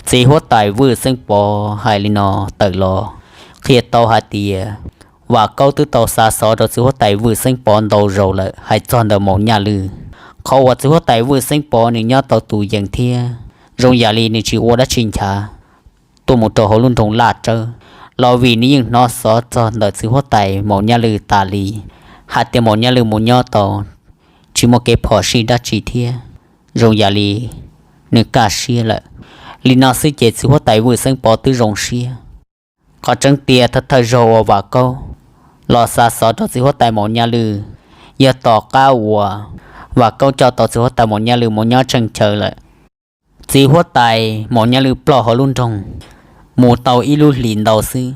Txiv huab tais Vwj Xeeb Pov hais li no tawm los qhia tau hais tias Vam Kaub twb tau xa xov rau txiv huab tais Vwj Xeeb Pov ntau zaus lawm hais txog ntawm Maum Nyaj Lwm. Qhov uas txiv huab tais Vwj Xeeb Pov nws nyob tau tus yees thiab zoo yam li nws tsis ua dab tsi nchav tuaj mus rau hauv lub nroog Laj Tsawb los vim nws yeej hnov xov txog ntawm txiv huab tais Maum Nyaj Lwm tas li, hais tias Maum Nyaj Lwm mus nyob tau tsis muaj kev phom sij dab tsi thiab zoo yam li nws kaj siab lawm. Li no xwb ces txiv huab tais Vwj Xeeb Pov twb zoo siab. Qhov tseeb tiag thawj thawj zaug uas Vam Kaub los xa xov rau txiv huab tais Maum Nyaj Lwm yog tom qab uas Vam Kaub coj tau txiv huab tais Maum Nyaj Lwm mus nyob tsheej chaw lawm. Txiv huab tais Maum Nyaj Lwm ploj hauv lub nroog mus tau ib lub hlis ntau xwb,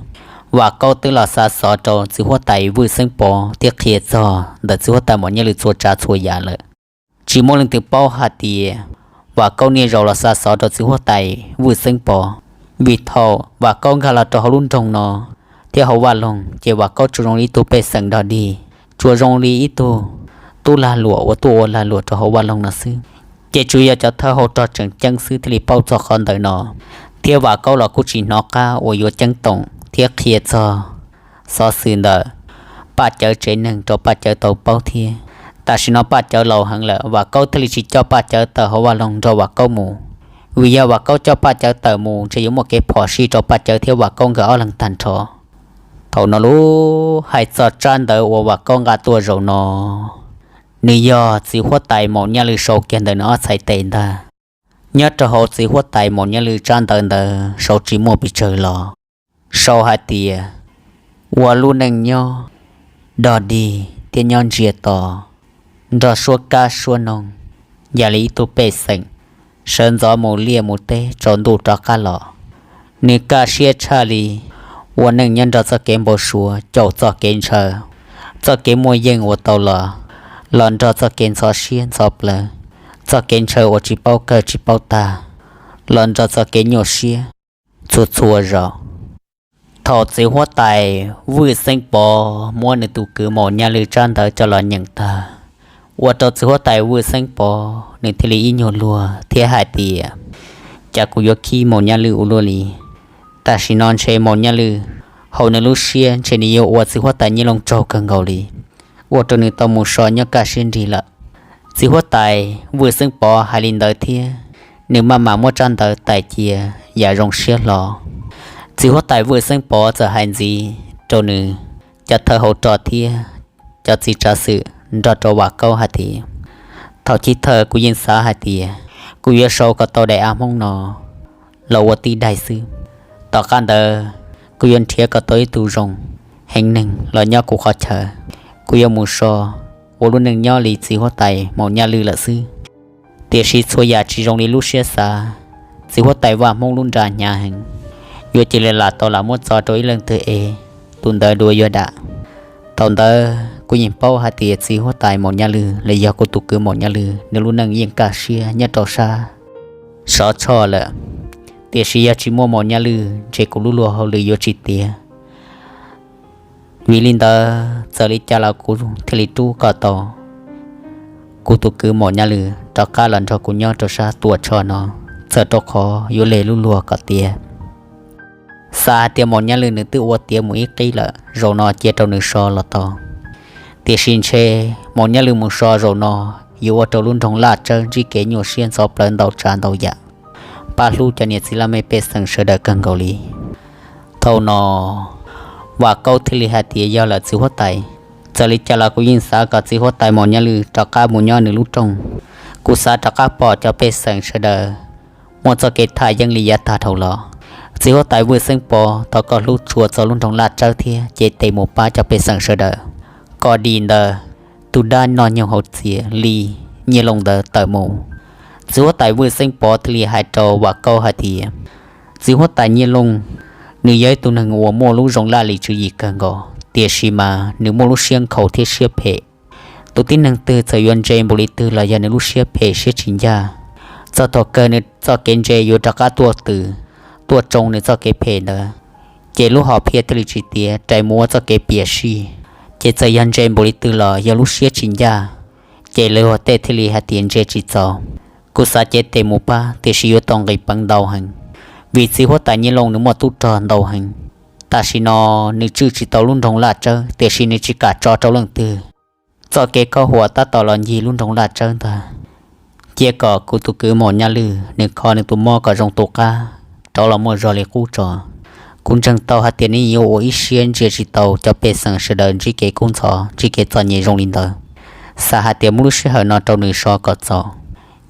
Vam Kaub twb los xa xov rau txiv huab tais Vwj Xeeb Pov thiab qhia txog ntawm txiv huab tais Maum Nyaj Lwm txhua tsav txhua yam lawm. Tsis muaj leej twg paub hais tias Vam Kaub niaj zaus los xa xov rau txiv huab tais Vwj Xeeb Pov, vim thaum Vam Kaub nkag los rau hauv lub nroog no thiab hauv vaj loog ces Vam Kaub tsuas zoo li ib tug pej xeem dog dig, tsuas zoo li ib tug tub lag luam uas tuaj ua lag luam rau hauv vaj loog no xwb. Ces tsuas yog cov thawj hauv rog tseem ceeb xwb thiaj li paub txog qhov ntawm no, thiab Vam Kaub los kuj tsis hnov qab uas yuav ceeb toom thiab qhia txog xov xwm ntawm Paj Cawv tsev neeg rau Paj Cawv tau paub thiab. Tam sim no Paj Cawv laus heev lawm, Vam Kaub thiaj li tsis coj Paj Cawv tawm hauv vaj loog nrog Vam Kaub mus, Vim yog Vam Kaub coj Paj Cawv tawm mus ntshe yuav muaj kev phom sij rau Paj Cawv thiab Vam Kaub nkawd ob leeg tag nrho. Thaum no lub hais txog tsab ntawv uas Vam Kaub nqa tuaj zaum no, nws yog txiv huab tais Maum Nyaj Lwm sau kiag ntawm nws ob txhais tes ntag. Nyob rau hauv txiv huab tais Maum Nyaj Lwm tsab ntawv ntawd sau tsis muaj pes tsawg los sau hais tias, ua lub neej nyob dog dig thiab nyob ntsia to, nrog suab kab suab noog, yam li ib tug pej xeem sawv ntxov mus liaj mus teb tsaus ntuj rov qab los. Nws kaj siab tshaj li, ua neej nyob nrog txoj kev npau suav, caum txoj kev ntshaw, txoj kev muaj yeej uas tau los, los nrog txoj kev ntxhov siab ntxhov plawv, txoj kev ntshaw uas tsis paub kawg tsis paub tag, los nrog txoj kev nyuaj siab txhua txhua zaus. Thaum txiv huab tais Vwj Xeeb Pov muab nws tus kwv Maum Nyaj Lwm tsab ntawv coj los nyeem tag, ua rau txiv huab tais Vwj Xeeb Pov nws thiaj li ib nyuag luag thiab hais tias, cas kuv yuav khib Maum Nyaj Lwm ua luaj li. Tam sim no ntshe Maum Nyaj Lwm hauv nws lub siab ntshe nws yuav ua txiv huab tais Nyiaj Looj tsaug kawg nkaus li, ua rau nws tau mus so nyob kaj siab nrig lawm. Txiv huab tais Vwj Xeeb Pov hais li ntawd thiab, nws maj mam muab tsab ntawv tais cia yam zoo siab hlo. Txiv huab tais Vwj Xeeb Pov txawm hais ntxiv rau nws cov thawj hauv rog thiab cov txiv tsav xwm nrog rau Vam Kaub hais tias, thaum chiv thawj kuv yeej xav hais tias kuv yuav sau kom tau daim av Hmoob no los ua tib daim xwb. Tom qab ntawd kuv yuav nrhiav kom tau ib tug zoo heev neeg los nyob kuv qhov chaw, kuv yuav mus so ua lub neej nyob li txiv huab tais Maum Nyaj Lwm lawm xwb. Tiam sis txhua yam tsis zoo li lub siab xav. Txiv huab tais Vaj Hmoob lub nra hnyav heev, yuav cia li lam tau lam muab txo rau ib leej twg es tus ntawd dua yuav dam. Thaum ntawd kuv yeej paub hais tias txiv huab tais Maum Nyaj Lwm los yog kuv tus kwv Maum Nyaj Lwm nws lub neej yeej kaj siab nyob rau sab Sov Tshoj lawm, tiam sis yog tsis muaj Maum Nyaj Lwm ntshe kuv lub luag hauj lwm yuav tsis tiav. Vim li ntawd txawm li cas los kuv thiaj li rub kom tau kuv tus kwv Maum Nyaj Lwm rov qab los nrog kuv nyob rau sab Tuam Tshoj no, txawm rau qhov yuav hle lub luag kom tiav. Xav hais tias Maum Nyaj Lwm nws twb ua tiav mus ib qib lawm, zaum no cia rau nws so los tau. Tiam sis ntshe Maum Nyaj Lwm mus so zaum no yuav ua rau lub nroog Laj Tsawb ntsib kev nyuaj siab ntxhov plawv ntau tsav ntau yam, pab hlub cov niam txiv laj mej pej xeem sawv daws kawg nkaus li. Thaum no Vam Kaub thiaj li hais tias, yog lawm txiv huab tais, txawm li cas los kuv yeej xav kom txiv huab tais Maum Nyaj Lwm rov qab mus nyob nws lub rooj. Kuv xav rov qab pom cov pej xeem sawv daws muaj txoj kev thaj yeeb li yav tag dhau los. Txiv huab tais Vwj Xeeb Pov, thov koj hlub tshua txog lub nroog Laj Tsawb thiab cev tes mus pab cov pej xeem sawv daws kom dim ntawm tus dab noj nyoog haus txias li Nyiaj Looj ntawd tawm mus. Txiv huab tais Vwj Xeeb Pov thiaj li hais rau Vam Kaub hais tias, txiv huab tais Nyiaj Looj, nws yog ib tug neeg uas muaj lub zoo laj lim tswv yim kawg nkaus, tiam sis mas nws muaj lub siab nkhaus thiab siab phem. Tus tib neeg twg txawm yuav ntse npaum li twg los yog nws lub siab phem siab tsis ncaj, txog thaum kawg nws txoj kev ntse yuav rov qab tuaj tws, tuaj tsoo nws txoj kev phem ntawd, ces lub hom phiaj thiaj li tsis tiav, rais mus ua txoj kev piam sij. Ces txawm yog ntse npaum li twg los yog lub siab tsis ncaj, ces lawv ua tej thiaj li hais tias ntse tsis txaus. Kuv xav cev tes mus pab, tiam sis yuav tau nqis peev ntau heev, vim txiv huab tais Nyiaj Looj nws muaj tub rog ntau heev. Tam sim no nws tswj tsis tau lub nroog Laj Tsawb, tiam sis nws tsis kam tso rau leej twg. Txoj kev khob huam tab tom los ncig lub nroog Laj Tsawb ntag. Cia kom kuv tus kwv Maum Nyaj Lwm nws kho nws tus mob kom zoo tus qab, rov los muaj zog li qub tso. Kuv ntseeg tau hais tias nws yuav ua ib siab ntsia tsis tau cov pej xeem sawv daws ntsib kev kub ntxhov ntsib kev txom nyem zoo li ntawd. Xav hais tias muab lub sij hawm no rau nws so kom txaus,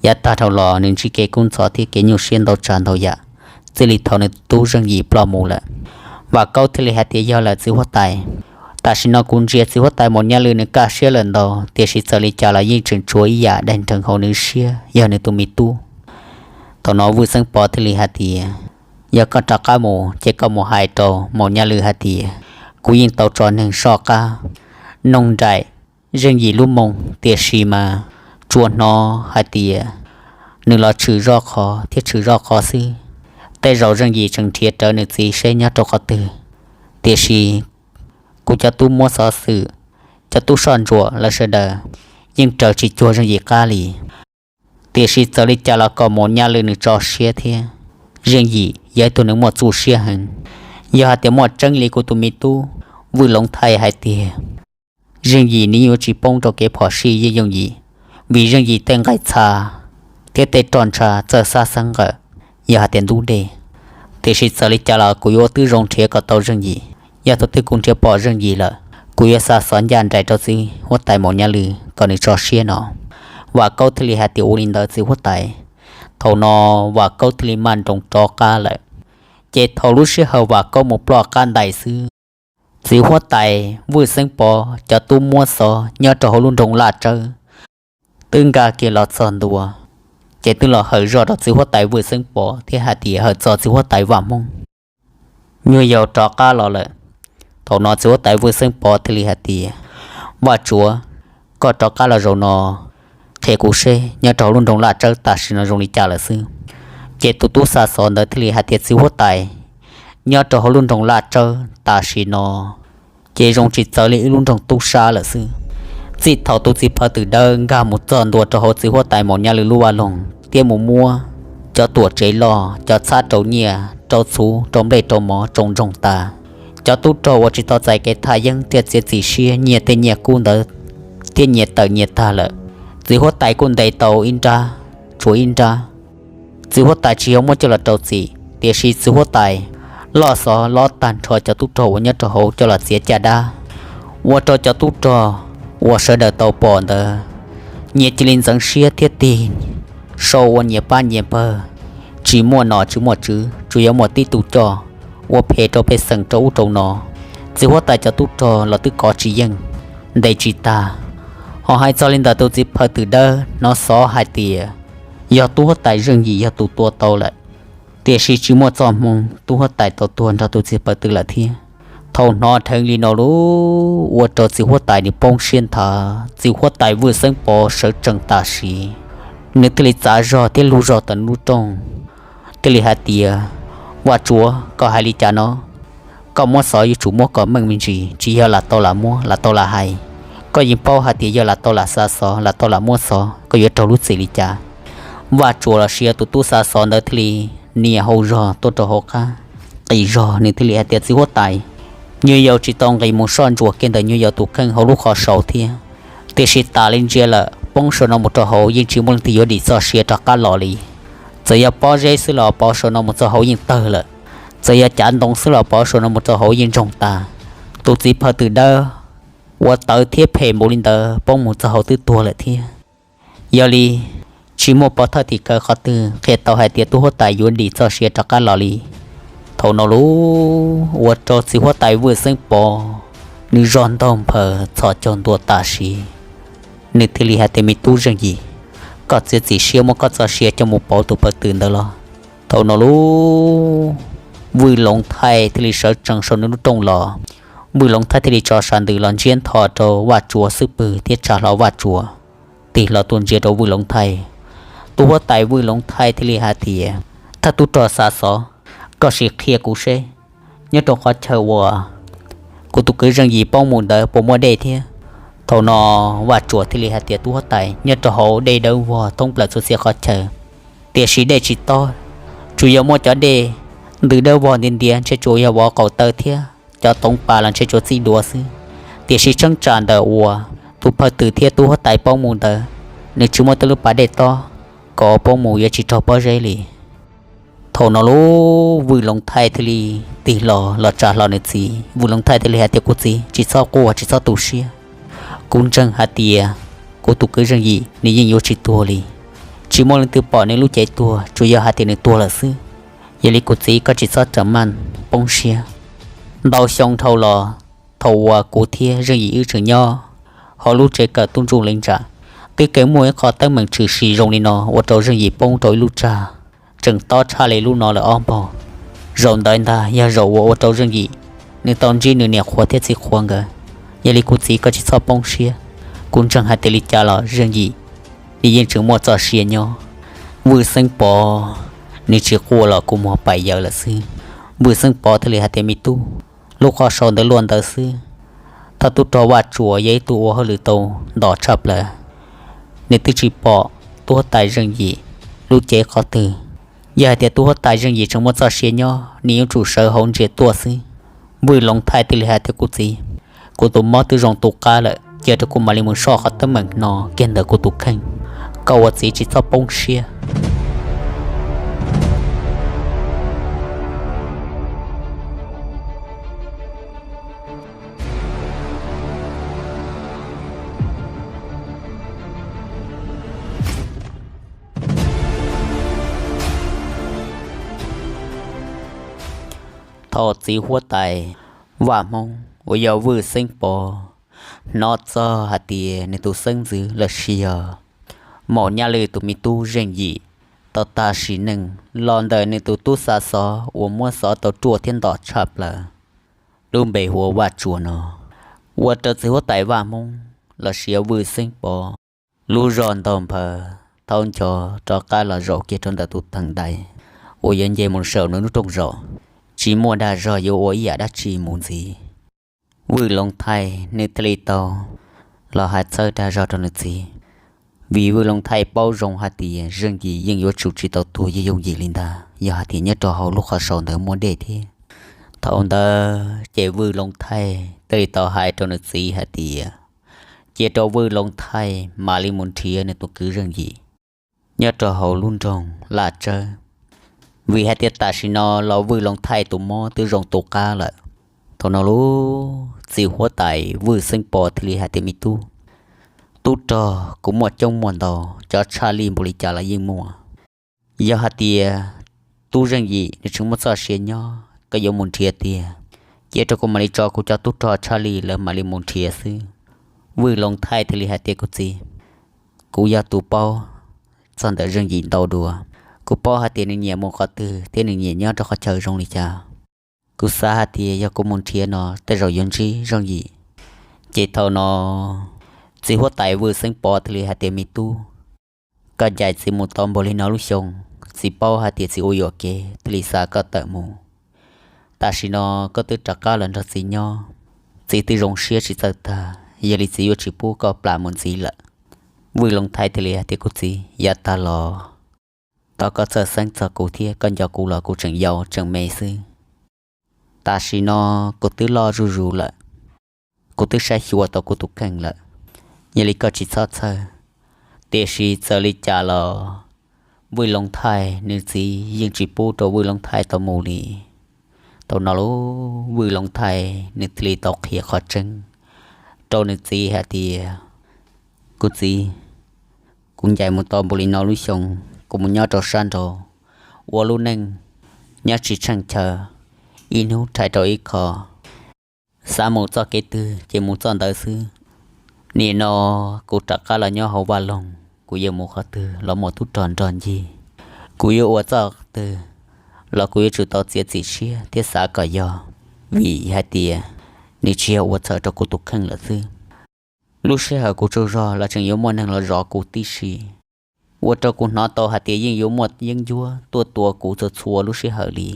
yav tag dhau los nws ntsib kev kub ntxhov thiab kev nyuaj siab ntau tsav ntau yam, txij li thaum nws tub Zeej Yim ploj mus lawm. Vam Kaub thiaj li hais tias, yog lawm txiv huab tais, tam sim no kuv ntsia txiv huab tais Maum Nyaj Lwm nws kaj siab lawm ntau, tiam sis txawm li cas los yeej tseem tshuav ib yam daig nreeg hauv nws siab, yog nws tus me tub. Thaum no Vwj Xeeb Pov thiaj li hais tias, yog koj rov qab mus ces koj mus hais rau Maum Nyaj Lwm hais tias, kuv yeej tau tso neeg soj qab noog nraim Zeej Yim lub moo, tiam sis mas tsuas hnov hais tias nws los tshwm zoj qhov thiab tshwm zoj qhov xwb. Tej zaum Zeej Yim tseem nrhiav rawv nws txiv seb nyob rau qhov twg, tiam sis kuv cov tub muab xov xwm, cov tub soj ntsuam lawv sawv daws yeej raws tsis cuag Zeej Yim qab li. Tiam sis txawm li cas los kom Maum Nyaj Lwm nws tso siab thiab. Zeej Yim yog ib tug neeg muaj txuj siab heev. Yog hais tias muaj tseeb li kuv tus me tub Vwj Loov Thaij hais tias, Zeej Yim nws yuav tsis poob rau kev phom sij yooj yim, vim Zeej Yim tej nqaij txha thiab tej roj ntsha txawj xab xeeb nqawm, yog hais tias ntub dej. Tiam sis txawm li cas los kuv yuav ua tib zoo nrhiav kom tau Zeej Yim. Yog thaum twg kuv nrhiav pom Zeej Yim lawm, kuv yuav xa xov ncaj nraim rau txiv huab tais Maum Nyaj Lwm kom nws tso siab no. Vam Kaub thiaj li hais tias ua li ntawd txiv huab tais. Thaum no Vam Kaub thiaj li maj nroos rov qab lawm. Ces thaum lub sij hawm Vam Kaub mus ploj qab ntais xwb, txiv huab tais Vwj Xeeb Pov cov tub muab xov nyob rau hauv lub nroog Laj Tsawb twb nkag kiag los txog ntua, ces twb los hawm zoj rau txiv huab tais Vwj Xeeb Pov thiab hais tias hawm txog txiv huab tais Vaj Hmoob, nyuag yaus rov qab los lawm. Thaum no txiv huab tais Vwj Xeeb Pov thiaj li hais tias, Vaj Tsuav, koj rov qab los zaum no, qhia kuv seb nyob rau hauv lub nroog Laj Tsawb tam sim no zoo li cas lawm xwb. Ces tus tub xa xov ntawd thiaj li hais tias, Txiv huab tais, nyob rau hauv lub nroog Laj Tsawb tam sim no ces zoo tsis txawv li ib lub nroog tub sab lawm xwb. Txij thaum tus txiv phaw twm dawb nkag mus txog ntua rau hauv txiv huab tais Maum Nyaj Lwm lub vaj loog thiab mus muab cov tuam tsev loj, cov txhab rau nyiaj, rau txhuv, rau nplej rau mov tsoo ntsoog tas, cov tub rog uas tsis tau txais kev thaj yeeb thiaj txiav txim siab nyiag tej nyiaj kub ntawd thiab nyias tawm nyias tag lawm. Txiv huab tais kuj ntes tau ib nrab, tshuav ib nrab txiv huab tais tsis yog muab coj los rau txim, tiam sis txiv huab tais loj xov lov tag nrho cov tub rog uas nyob rau hauv coj los txiav caj dab, ua rau cov tub rog uas sawv daws tau pom ntawd nyias cia li ntxeev siab thiab tig sau ua nyias pab nyias pawg, tsis muaj nom tsis muaj tswv, tsuas yog muaj tib tug coj ua phem rau pej xeem rau ub rau no. Txiv huab tais cov tub rog los twb kov tsis yeej, ntes tsis tag. Ho hais txog li ntawm tus txiv phaw twm dawb hnov xov hais tias yog tub huab tais Zeej Yim yog tus tua tau lawm, tiam sis tsis muaj txoj hmoo tub huab tais tau tuag nrog tus txiv phaw twm lawm thiab. Thaum hnov dheev li no lub ua rau txiv huab tais nws poob siab nthav, txiv huab tais Vwj Xeeb Pov sawv tsees tam sim, nws thiaj li txav zog thiab lug zog tawm nws lub rooj, thiaj li hais tias, Vaj Tsuav, koj hais li cas no? Koj muab xov yuav tsum muab kom meej me ntsis, tsis yog lam tau lam muab lam tau lam hais. Koj yeej paub hais tias yog lam tau lam xa xov, lam tau lam muab xov, koj yuav raug lub txim li cas? Vaj Tsuav los sis yog tus tub xa xov ntawd thiaj li nias hau zog tuaj rau hauv qab qis zog, nws thiaj li hais tias, Txiv huab tais, nyuag yaus tsis tau nqis mus soj ntsuam kiag ntawm nyuag yaus tus kheej hauv lub qhov saud thiab, tiam sis tas li ntsia lawm poob saum no mus rau hauv yeej tsis muaj leej twg yuav dim txoj sia rov qab los li. Txawm yog pob zeb xwb los pov saum no mus txog hauv yeej tawg lawm, txawm yog cav ntoo xwb los pov saum no mus txog hauv yeej ntsoog tas. Tus txiv phaw twm dawb uas tawv thiab phem npaum li ntawd poob mus txog hauv twb tuag lawm thiab. Yog li, tsis muaj pov thawj tim khawv qhov twg qhia tau hais tias tub huab tais yuav dim txoj sia rov qab los li. Thaum no lub ua rau txiv huab tais Vwj Xeeb Pov, nws zog ntaug nphaws txhos caug ntua tam sim, nws thiaj li hais tias, Me tub Zeej Yim, koj txiav txim siab muab koj txoj sia coj mus pauv tus phaw twm ntawd los? Thaum no lub Vwj Loov Thaij thiaj li sawv tsees saum nws lub rooj los. Vwj Loov Thaij thiaj li tso sab ntws los ntsiab ntho rau Vaj Tsuav xub pwg thiab tsa hlo Vaj Tsuav, tig hlo tuaj ntsia rau Vwj Loov Thaij. Tub huab tais Vwj Loov Thaij thiaj li hais tias, Thawj tub rog xa xov, koj sim qhia kuv seb, nyob rau qhov chaw uas kuv tus kwv Zeej Yim poob mus ntawd puas muaj dej thiab? Thaum no Vaj Tsuav thiaj li hais tias, Tub huab tais, nyob rau hauv dej dawb vog thoob plaws txhua txhia qhov chaw, tiam sis dej tsis tob, tsuas yog muaj cov dej ntws dawb vog ntiav ntiav, ntshe tsuas yog vov qaum taw thiab cov toov pas los ntshe tsuas txij duav xwb. Tiam sis cheeb tsam ntawm uas tus phaw twm thiab tub huab tais poob mus ntawd, nws tsis muaj tej lub pas dej tob kom poob mus yuav tsis raug pob zeb li. Thaum no lub Vwj Loov Thaij thiaj li tig hlo los tsa hlo nws txiv. Vwj Loov Thaij thiaj li hais tias, Kuv txiv, tsis txhob quaj tsis txhob tu siab. Kuv ntseeg hais tias kuv tus kwv Zeej Yim nws yeej yuav tsis tuag li. Tsis muaj leej twg pom nws lub cev tuag, tsuas yog hais tias nws tuag lawm xwb. Yog li kuv txiv, koj tsis txhob ram maj poob siab. Ntau xyoo dhau los, thaum uas kuv thiab Zeej Yim wb tseem nyob hauv lub tsev kawm tub ntsuj leej tsam, twb kheev muaj ib qho teeb meem tshwm sim zoo li no ua rau Zeej Yim poob rau ib lub tsag tseem tob tshaj li lub no lawm ob npaug. Zaum ntawd ntag yog zaum uas ua rau Zeej Yim nws tau ntsib nws niam qhuav thiab txiv qhuav nkawd. Yog li kuv txiv, koj tsis txhob poob siab. Kuv ntseeg hais tias li cas los Zeej Yim nws yeej tseem muaj txoj sia nyob. Vwj Xeeb Pov nws tsis quaj los kua muag pais yawm lawm xwb. Vwj Xeeb Pov thiaj li hais tias, Me tub, lub qhov saud ntawd luaj ntawd xwb. Thawj tub rog Vaj Tsuas yog ib tug ua hauj lwm tau nto tshaj plaws, nws twb tsis pom tub huab tais Zeej Yim lub cev qhov twg. Yog hais tias tub huab tais Zeej Yim tseem muaj txoj sia nyob, nws yuav tsum sawv hauv ntsia tuaj xwb. Vwj Loov Thaij thiaj li hais tias, Kuv txiv, kuv tus mob twb zoo tu qab lawm, cia rau kuv mam li mus soj qhov teeb meem no kiag ntawm kuv tus kheej. Koj ua txiv tsis txhob poob siab. Thaum txiv huab tais Vaj Hmoob uas yog Vwj Xeeb Pov hnov txog hais tias nws tus xeeb ntxwv los sis yog Maum Nyaj Lwj tus me tub Zeej Yim tau tag sim neej los ntawm nws tus tub xa xov uas muab xov tau ruaj thiab ntom tshaj plaws, lub npe hu ua Vaj Tsuas no, ua rau txiv huab tais Vaj Hmoob los sis yog Vwj Xeeb Pov lub zog ntaug nphaws thaub ncho rov qab los zaum kiag rau ntawm tus theem ntaiv uas yuav nce mus saum nws lub rooj zaum, tsis muaj dag zog yuav ua ib yam dab tsi mus ntxiv. Vwj Loov Thaij nws thiaj li tau los hais txhawb dag zog rau nws txiv, vim Vwj Loov Thaij paub zoo hais tias Zeej Yim yeej yuav tsum tsis tau tuag yooj yim li ntag, yog hais tias nyob rau hauv lub qhov sau ntawd muaj dej thiab. Thaum ntawd ces Vwj Loov Thaij thiaj li tau hais rau nws txiv hais tias cia rau Vwj Loov Thaij mam li mus nrhiav nws tus kwv Zeej Yim nyob rau hauv lub nroog Laj Tsawb, vim hais tias tam sim no los Vwj Loov Thaij tus mob twb zoo tu qab lawm. Thaum no lub txiv huab tais Vwj Xeeb Pov thiaj li hais tias me tub, tub rog kuv muaj coob muaj ntau, cov tshaj lij npaum li cas los yeej muaj. Yog hais tias tub Zeej Yim nws tseem muaj txoj sia nyob koj yuav mus nrhiav tiag, cia rau kuv mam li tso kuv cov tub rog tshaj lij lawv mam li mus nrhiav xwb. Vwj Loov Thaij thiaj li hais tias kuv txiv, kuv yog tus paub txog ntawm Zeej Yim ntau dua, kuv paub hais tias nws nyiam mus qhov twg thiab nws nyiam nyob rau qhov chaw zoo li cas. Kuv xav hais tias yog kuv mus nrhiav no tej zaum yuav ntsib Zeej Yim. Ces thaum no txiv huab tais Vwj Xeeb Pov thiaj li hais tias me tub, koj ncaim txiv mus tau npaum li no lub xyoo, txiv paub hais tias txiv ua yuam kev thiaj li xa koj tawm mus. Tam sim no koj twb rov qab los nrog txiv nyob, txiv twb zoo siab tsis txawj tag, yog li txiv yuav tsis pub koj plam mus ntxiv lawm. Vwj Loov Thaij thiaj li hais tias kuv txiv, yav tag los thov koj txhawj xeeb txog kuv thiab, koj nco kuv los kuv tseem yau tseem me xwb. Tam sim no kuv twb loj zuj zus lawm, kuv twb saib xyuas tau kuv tus kheej lawm, yog li koj tsis txhob txhawj. Tiam sis txawm li cas los Vwj Loov Thaij nws txiv yeej tsis pub rau Vwj Loov Thaij tau mus li. Thaum no lub Vwj Loov Thaij nws thiaj li tau qhia qhov tseeb rau nws txiv hais tias, kuv txiv, kuv ncaim mus tau npaum li no lub xyoo, kuv mus nyob rau sab nraud ua lub neej nyob tsis tsheej chaw, ib hnub rhais rau ib qho, xav mus txoj kev twg ces mus txoj ntawd xwb. Nim no kuv rov qab los nyob hauv vaj loog, kuv yuav mus qhov twg los muaj tub rog nrog ncig, kuv yuav ua txoj twg los kuv yuav tsum tau txiav txim siab thiab xav kom yog, vim hais tias nws tsis yog ua txhaum rau kuv tus kheej lawm xwb. Lub sij hawm kuv tsaug zog los tseem yuav muaj neeg los zov kuv tib si, ua rau kuv hnov tau hais tias yeej yuav muaj yeeb ncuab tuaj tua kuv txhua txhua lub sij hawm li.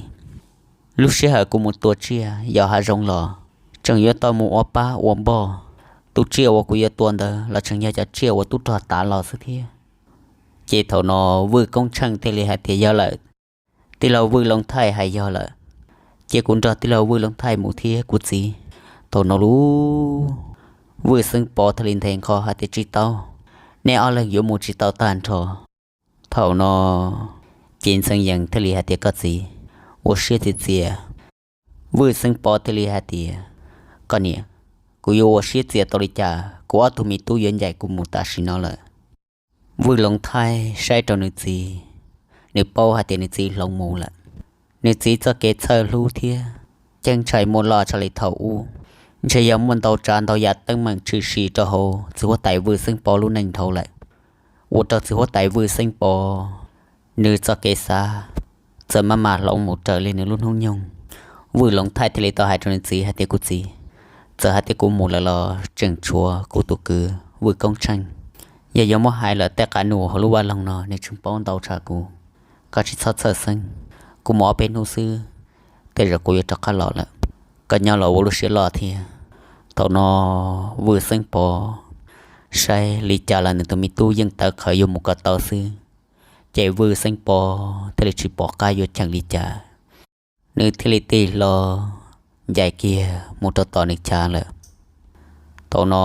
Lub sij hawm kuv mus tua tsiaj yos hav zoov los tseem yuav tau mus ua pab ua npoj, tus tsiaj uas kuv yuav tua ntawd los tseem yog cov tsiaj uas tub rog tav los xwb thiab. Ces thaum no Vwj Koob Tsheej thiaj li hais tias yog lawm, tij laug Vwj Loov Thaij hais yog lawm, cia kuv nrog tij laug Vwj Loov Thaij mus thiab kuv txiv. Thaum no lub Vwj Xeeb Pov thiaj li nthe nqho hais tias tsis tau, nej ob leeg yuav mus tsis tau tag nrho. Thaum no ces Ntxhee Yees thiaj li hais tias koj txiv, ua siab txias txias. Vwj Xeeb Pov thiaj li hais tias, koj niam, kuv yuav ua siab txias tau li cas, kuv ob tug me tub yuav ncaim kuv mus tam sim no lawm. Vwj Loov Thaij saib rau nws txiv, nws paub hais tias nws txiv hloov mus lawm. Nws txiv txoj kev txhawj hlub thiab ceeb tsheej muaj loj tshaj li thaum ub, ntshe yog muaj ntau tsav ntau yam teeb meem tshwm sim rau hauv txiv huab tais Vwj Xeeb Pov lub neej dhau lawm, ua rau txiv huab tais Vwj Xeeb Pov nws txoj kev xav txawm maj mam hloov mus raws li nws lub hnub nyoog. Vwj Loov Thaij thiaj li tau hais rau nws txiv hais tias kuv txiv, txawm hais tias kuv mus lawm los tseem tshuav kuv tus kwv Vwj Koob Tsheej. Yog yuav muab hais lawm tej qab num hauv lub vaj loog no nws tseem paub ntau tshaj kuv. Koj tsis txhob txhawj xeeb, kuv mus ob peb hnub xwb, tej zaum kuv yuav rov qab los lawm. Koj nyob los ua lub siab loj thiab. Thaum no Vwj Xeeb Pov saib li cas los nws tus me tub yeej tawv qhawv yuav mus kom tau xwb, ces Vwj Xeeb Pov thiaj li tsis pom qab yuav cheem li cas, nws thiaj li tig hlo ncaim kiag mus rau tom nws chav lawm. Thaum no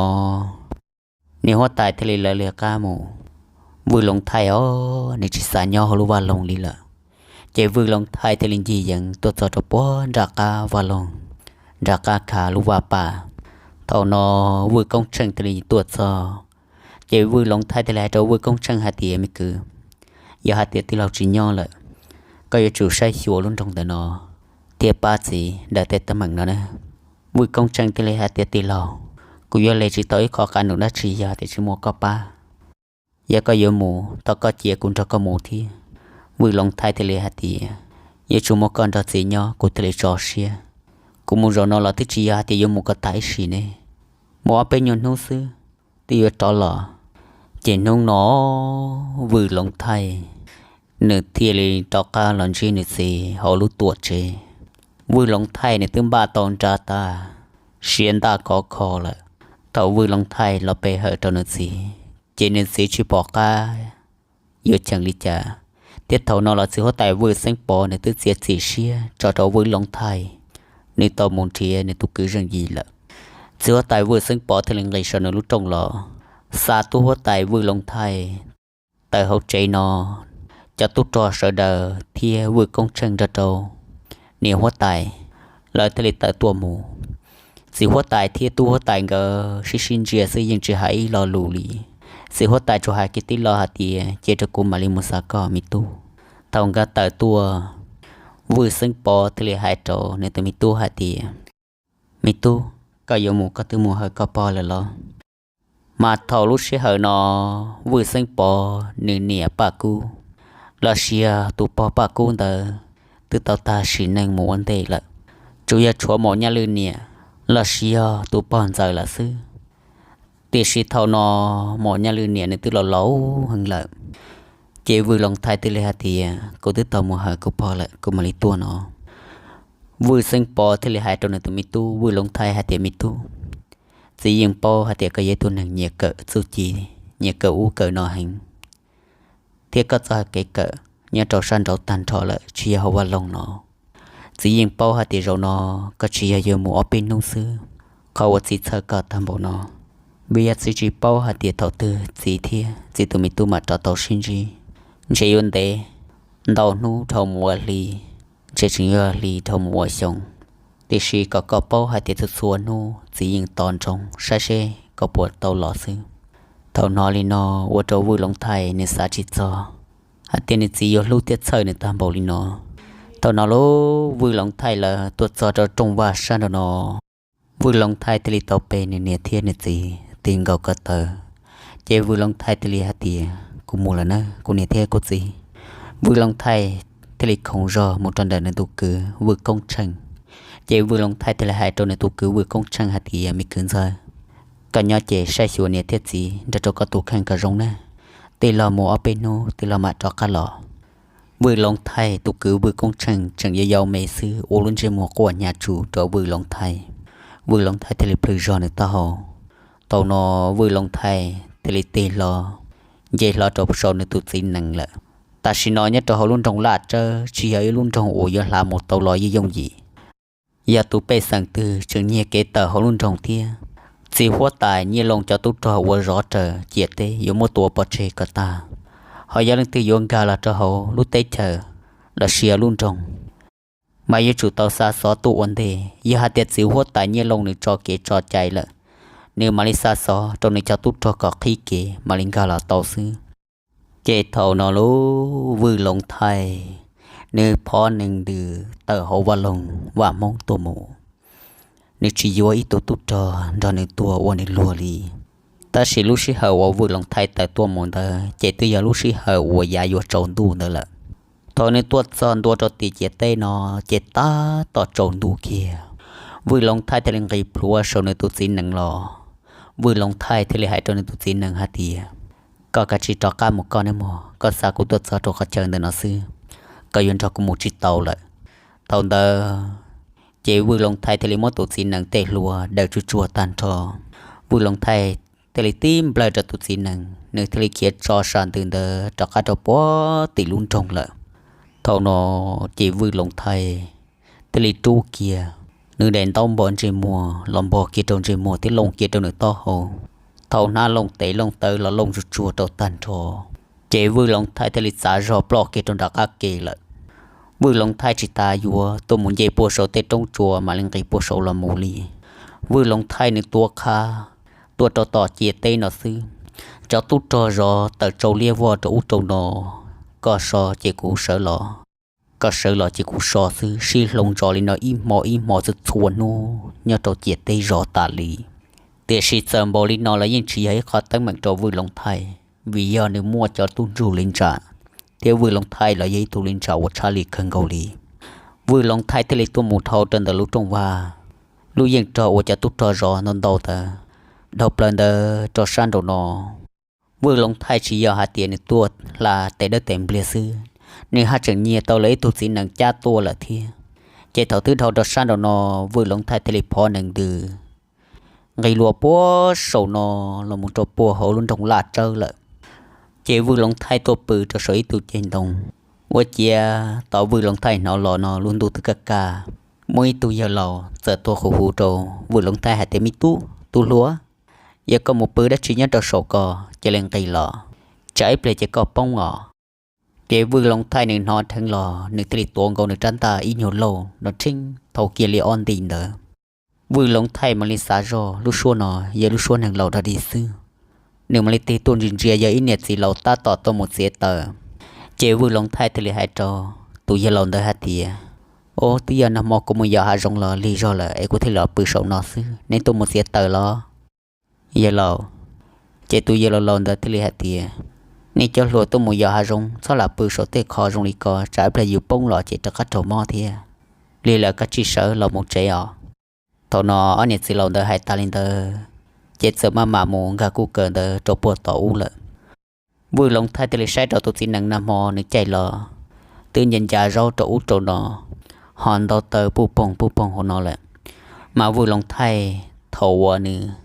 niam huab tais thiaj li lawv li qab mus. Vwj Loov Thaij os, nws tsis xav nyob hauv lub vaj loog li lawm, ces Vwj Loov Thaij thiaj li ncig yees tuaj txog rau puag nram qab vaj loog, nram qab khav lub vaj pam. Thaum no Vwj Koob Tsheej thiaj li tuaj txog, ces Vwj Loov Thaij thiaj li hais rau Vwj Koob Tsheej hais tias me kwv, yog hais tias tij laug tsis nyob lawm, koj yuav tsum saib xyuas lub nroog ntawm no, thiab pab txiv daws tej teeb meem no na. Vwj Koob Tsheej thiaj li hais tias, Tij laug, kuv yuav hle tsis tau ib qho qab num dab tsi yog tias tsis muaj koj pab. Yog koj yuav mus, thov koj cia kuv nrog koj mus thiab. Vwj Loov Thaij thiaj li hais tias, Yuav tsum muaj koj nrog txiv nyob kuv thiaj li tso siab. Kuv mus zaum no los twb tsis yog hais tias yuav mus kom tag ib sim ne, mus ob peb nyuag hnub xwb twb yuav rov los. Ces hnub no Vwj Loov Thaij nws thiaj li rov qab los ntsib nws txiv hauv lub tuam tsev. Vwj Loov Thaij nws twb npaj tau nra tas, siav ntaj khov kho lawm. Thaum Vwj Loov Thaij los pe hawm rau nws txiv, ces nws txiv tsis pom qab yuav cheem li cas, thiab thaum no los txiv huab tais Vwj Xeeb Pov nws twb txiav txim siab tso rau Vwj Loov Thaij, nws tau mus nrhiav nws tus kwv zeej yim lawm. Txiv huab tais Vwj Xeeb Pov thiaj li nqis saum nws lub rooj los, xa tub huab tais Vwj Loov Thaij tawm hauv tsev no, cov tub rog sawv daws thiab Vwj Koob Tsheej nrog rau niam huab tais, lawv thiaj li tawm tuaj mus. Txiv huab tais thiab tub huab tais nkawd sib sib ntsia xwb yeej tsis hais ib lo lus li. Txiv huab tais tsuas hais kiag tib lo hais tias, Cia rau kuv mam li mus xa koj me tub. Thaum nkawd tawm tuaj, Vwj Xeeb Pov thiaj li hais rau nws tus me tub hais tias, Me tub, koj yuav mus koj twb mus hawm koj pog lawm los? Mas thaum lub sij hawm no, Vwj Xeeb Pov nws niam Paj Kub los sis yog tus pog Paj Kub ntawd twb tau tag sim neej mus ua ntej lawm, tsuas yog tshuav Maum Nyaj Lwj niam los sis yog tus pog ntxawm lawm xwb. Tiam sis thaum no Maum Nyaj Lwj niam nws twb los laus heev lawm. Ces Vwj Loov Thaij thiaj li hais tias, Kuv twb tau mus hawm kuv pog lawm, kuv mam li tuaj no. Vwj Xeeb Pov thiaj li hais rau nws tus me tub Vwj Loov Thaij hais tias, Me tub, txiv yeej paub hais tias koj yog ib tug neeg nyiam kawm txuj ci, nyiam kawm ub kawm no heev, thiab koj txoj hau kev kawm nyob rau sab nraud tag nrho lawm tsis yog hauv vaj loog no. Txiv yeej paub hais tias zaum no koj tsis yog yuav mus ob peb hnub xwb. Qhov uas txiv txhawj koj tag npaum no, vim yog txiv tsis paub hais tias thaum twg txiv thiab txiv tus me tub mam rov tau sib ntsib. Ntshe yuav ntev ntau hnub dhau mus ua hli, ntshe tseem yuav hli dhau mus ua xyoo. Tiam sis kom koj paub hais tias txhua txhua hnub txiv yeej tos ntsoov saib seb koj puas tau los xwb. Thaum hnov li no, ua rau Vwj Loov Thaij nws xav tsis txog hais tias nws txiv yuav hlub thiab txhawj nws tag npaum li no. Thaum no lub Vwj Loov Thaij lawv tuaj txog rau rooj vaj sab nraud no, Vwj Loov Thaij thiaj li tau pe nws niam thiab nws txiv tig nkaus ko taw. Ces Vwj Loov Thaij thiaj li hais tias, Kuv mus lawm na kuv niam thiab kuv txiv. Vwj Loov Thaij thiaj li khoov zog mus rau ntawm nws tus kwv Vwj Koob Tsheej. Ces Vwj Loov Thaij thiaj li hais rau nws tus kwv Vwj Koob Tsheej hais tias, Me kwv ntxawg, koj nyob ces saib xyuas niam thiab txiv nrog rau koj tus kheej kom zoo na. Tij laug mus ob peb hnub tij laug mam rov qab los. Vwj Loov Thaij tus kwv Vwj Koob Tsheej tseem yau yau me xwb ua lub ntsej muag quaj hnyav tsuj rau Vwj Loov Thaij. Vwj Loov Thaij thiaj li plhws zog nws taub hau. Thaum no Vwj Loov Thaij thiaj li tig hlo, nce hlo rau saum nws tus txiv nees lawm. Tam sim no nyob rau hauv lub nroog Laj Tsawb tsis yog ib lub nroog uas yuav hla mus tau los yooj yooj yim. Yog tus pej xeem twg tseem nyiag kev tawm hauv lub nroog thiab, txiv huab tais Nyiaj Looj cov tub rog uas zov raws ciam teb yuav muab tua pov tseg kom tag. Ho yog leej twg yuav nkag los rau hauv lub teb chaws los sis yog lub nroog, mas yuav tsum tau xa xov tuaj ua ntej. Yog hais tias txiv huab tais Nyiaj Looj nws tso kev tso cai lawm, nws mam li xa xov rau nws cov tub rog kom qhib kev mam li nkag los tau xwb. Ces thaum no lub Vwj Loov Thaij, nws phob nees ntws tawm hauv vaj loog vaj Hmoob tuaj mus, nws tsis yuav ib tug tub rog nrog nws tuaj ua nws luag li. Tab sis lub sij hawm uas Vwj Loov Thaij tawm tuaj mus ntawd ces twb yog lub sij hawm uas yav yuav tsaus ntuj ntawd lawm. Thaum nws tuaj txog ntua rau tim ciam teb no, ces tab tom tsaus ntuj kiag. Vwj Loov Thaij thiaj li nqis plhuav saum nws tus txiv nees los. Vwj Loov Thaij thiaj li hais rau nws tus txiv nees hais tias, Koj kav tsij rov qab mus koj nawb mog, koj xa kuv tuaj txog rau qhov chaw ntawm no xwb, koj yuav nrog kuv mus tsis tau lawm. Thaum ntawd ces Vwj Loov Thaij thiaj li muab tus txiv nees tej hlua daws tsuj tsuag tag nrho. Vwj Loov Thaij thiaj li tib nplawg rau tus txiv nees, nws thiaj li khiav tso sam ntws ntawd rov qab rau puag tim lub nroog lawm. Thaum no ces Vwj Loov Thaij thiaj li rub kiag nws daim ntaub npog ntsej muag los npog kiag rau ntsej muag thiab looj kiag rau nws taub hau. Thaum hnab looj tes looj taw los looj tsuj tsuag rau tag nrho, ces Vwj Loov Thaij thiaj li txav zog ploj kiag rau nram qab ke lawm. Vwj Loov Thaij tsis tas yuav tuaj mus nce puag saum tej roob tsua mam li nqis puag saud los mus li. Vwj Loov Thaij nws tuav qha tuaj rau tom ciam teb no xwb, cov tub rog zov tawm tsau liab vog rau ub rau no, koj so ces kuv sawv los. koj sawv los ces kuv so xwb. Sib hloov zos li no ib hmo ib hmo txhua txhua hnub nyob rau ciam teb zos tas li. Tiam sis txawm npaum li no los yeej tsis yog ib qho teeb meem rau Vwj Loov Thaij, vim yog nws muaj cov tub ntsuj li ntsa, thiab Vwj Loov Thaij los yog ib tug li ntsa uas tshaj lij kawg nkaus li. Vwj Loov Thaij thiaj li tuaj mus dhau rau ntawm lub rooj vag, lub yeej rog uas cov tub rog zov ntau ntau ntawd, dhau plaws ntawd rau sab nraum no. Vwj Loov Thaij tsis yog hais tias nws tuaj hla tes dawb tes npliag xwb, nws haj tseem nyiag tau lawv ib tug txiv nees cab tuaj lawm thiab. Ces thaum twb dhau rau sab nraum no, Vwj Loov Thaij thiaj li phov nees ntws nqis luas puag saum no los mus rau puag hauv lub nroog Laj Tsawb lawm. Ces Vwj Loov Thaij tuaj pw rau saum ib tug ceg ntoo. Ua ciav tau Vwj Loov Thaij hnov los no lub ntuj twb kaj kaj, muaj ib tug yawg laus txawm tuaj hu hu rau Vwj Loov Thaij hais tias, me tub, tub hluas, yog koj mus pw dab tsi nyob rau saum ko, cia li nqis los, tsam ib pliag ces koj poob os. Ces Vwj Loov Thaij nws hnov dheev los nws thiaj li tuav nkaus nws rab ntaj ib nyuag lauj no tseeb thaum kiag li ob nti ntawd. Vwj Loov Thaij mam li xav zog lub suab no yog lub suab neeg laus dog dig xwb. Nws mam li tig tuaj ntsia ntsia yog ib niam txiv laus tab tom tuaj mus txiav taws. Ces Vwj Loov Thaij thiaj li hais rau tus yawg laus ntawd hais tias, o, twb yog nag hmo kuv mus yos hav zoov los lig zog lawm es kuv thiaj li los pw saum no xwb, nej tuaj mus txiav taws los, yawg laus? Ces tus yawg laus laus ntawd thiaj li hais tias, nej cov hluas tuaj mus yos hav zoov txhob lam pw saum tej qho zoo li ko, tsam ib pliag yus poob los ces rov qab raug mob thiab. Lig lawm koj cia li sawv los mus tsev os. Thaum no ob niam txiv laus ntawd hais tas li ntawd, ces txawm maj mam mus nkag kuj kaws ntawd rau puag tom ub lawm. Vwj Loov Thaij thiaj li saib rau tus txiv nees nag hmo nws caij los twb nca nca zaub rau ub rau no, ho ntau taw puj poog puj poog hauv no lawm. Mas Vwj Loov Thaij thaum uas nws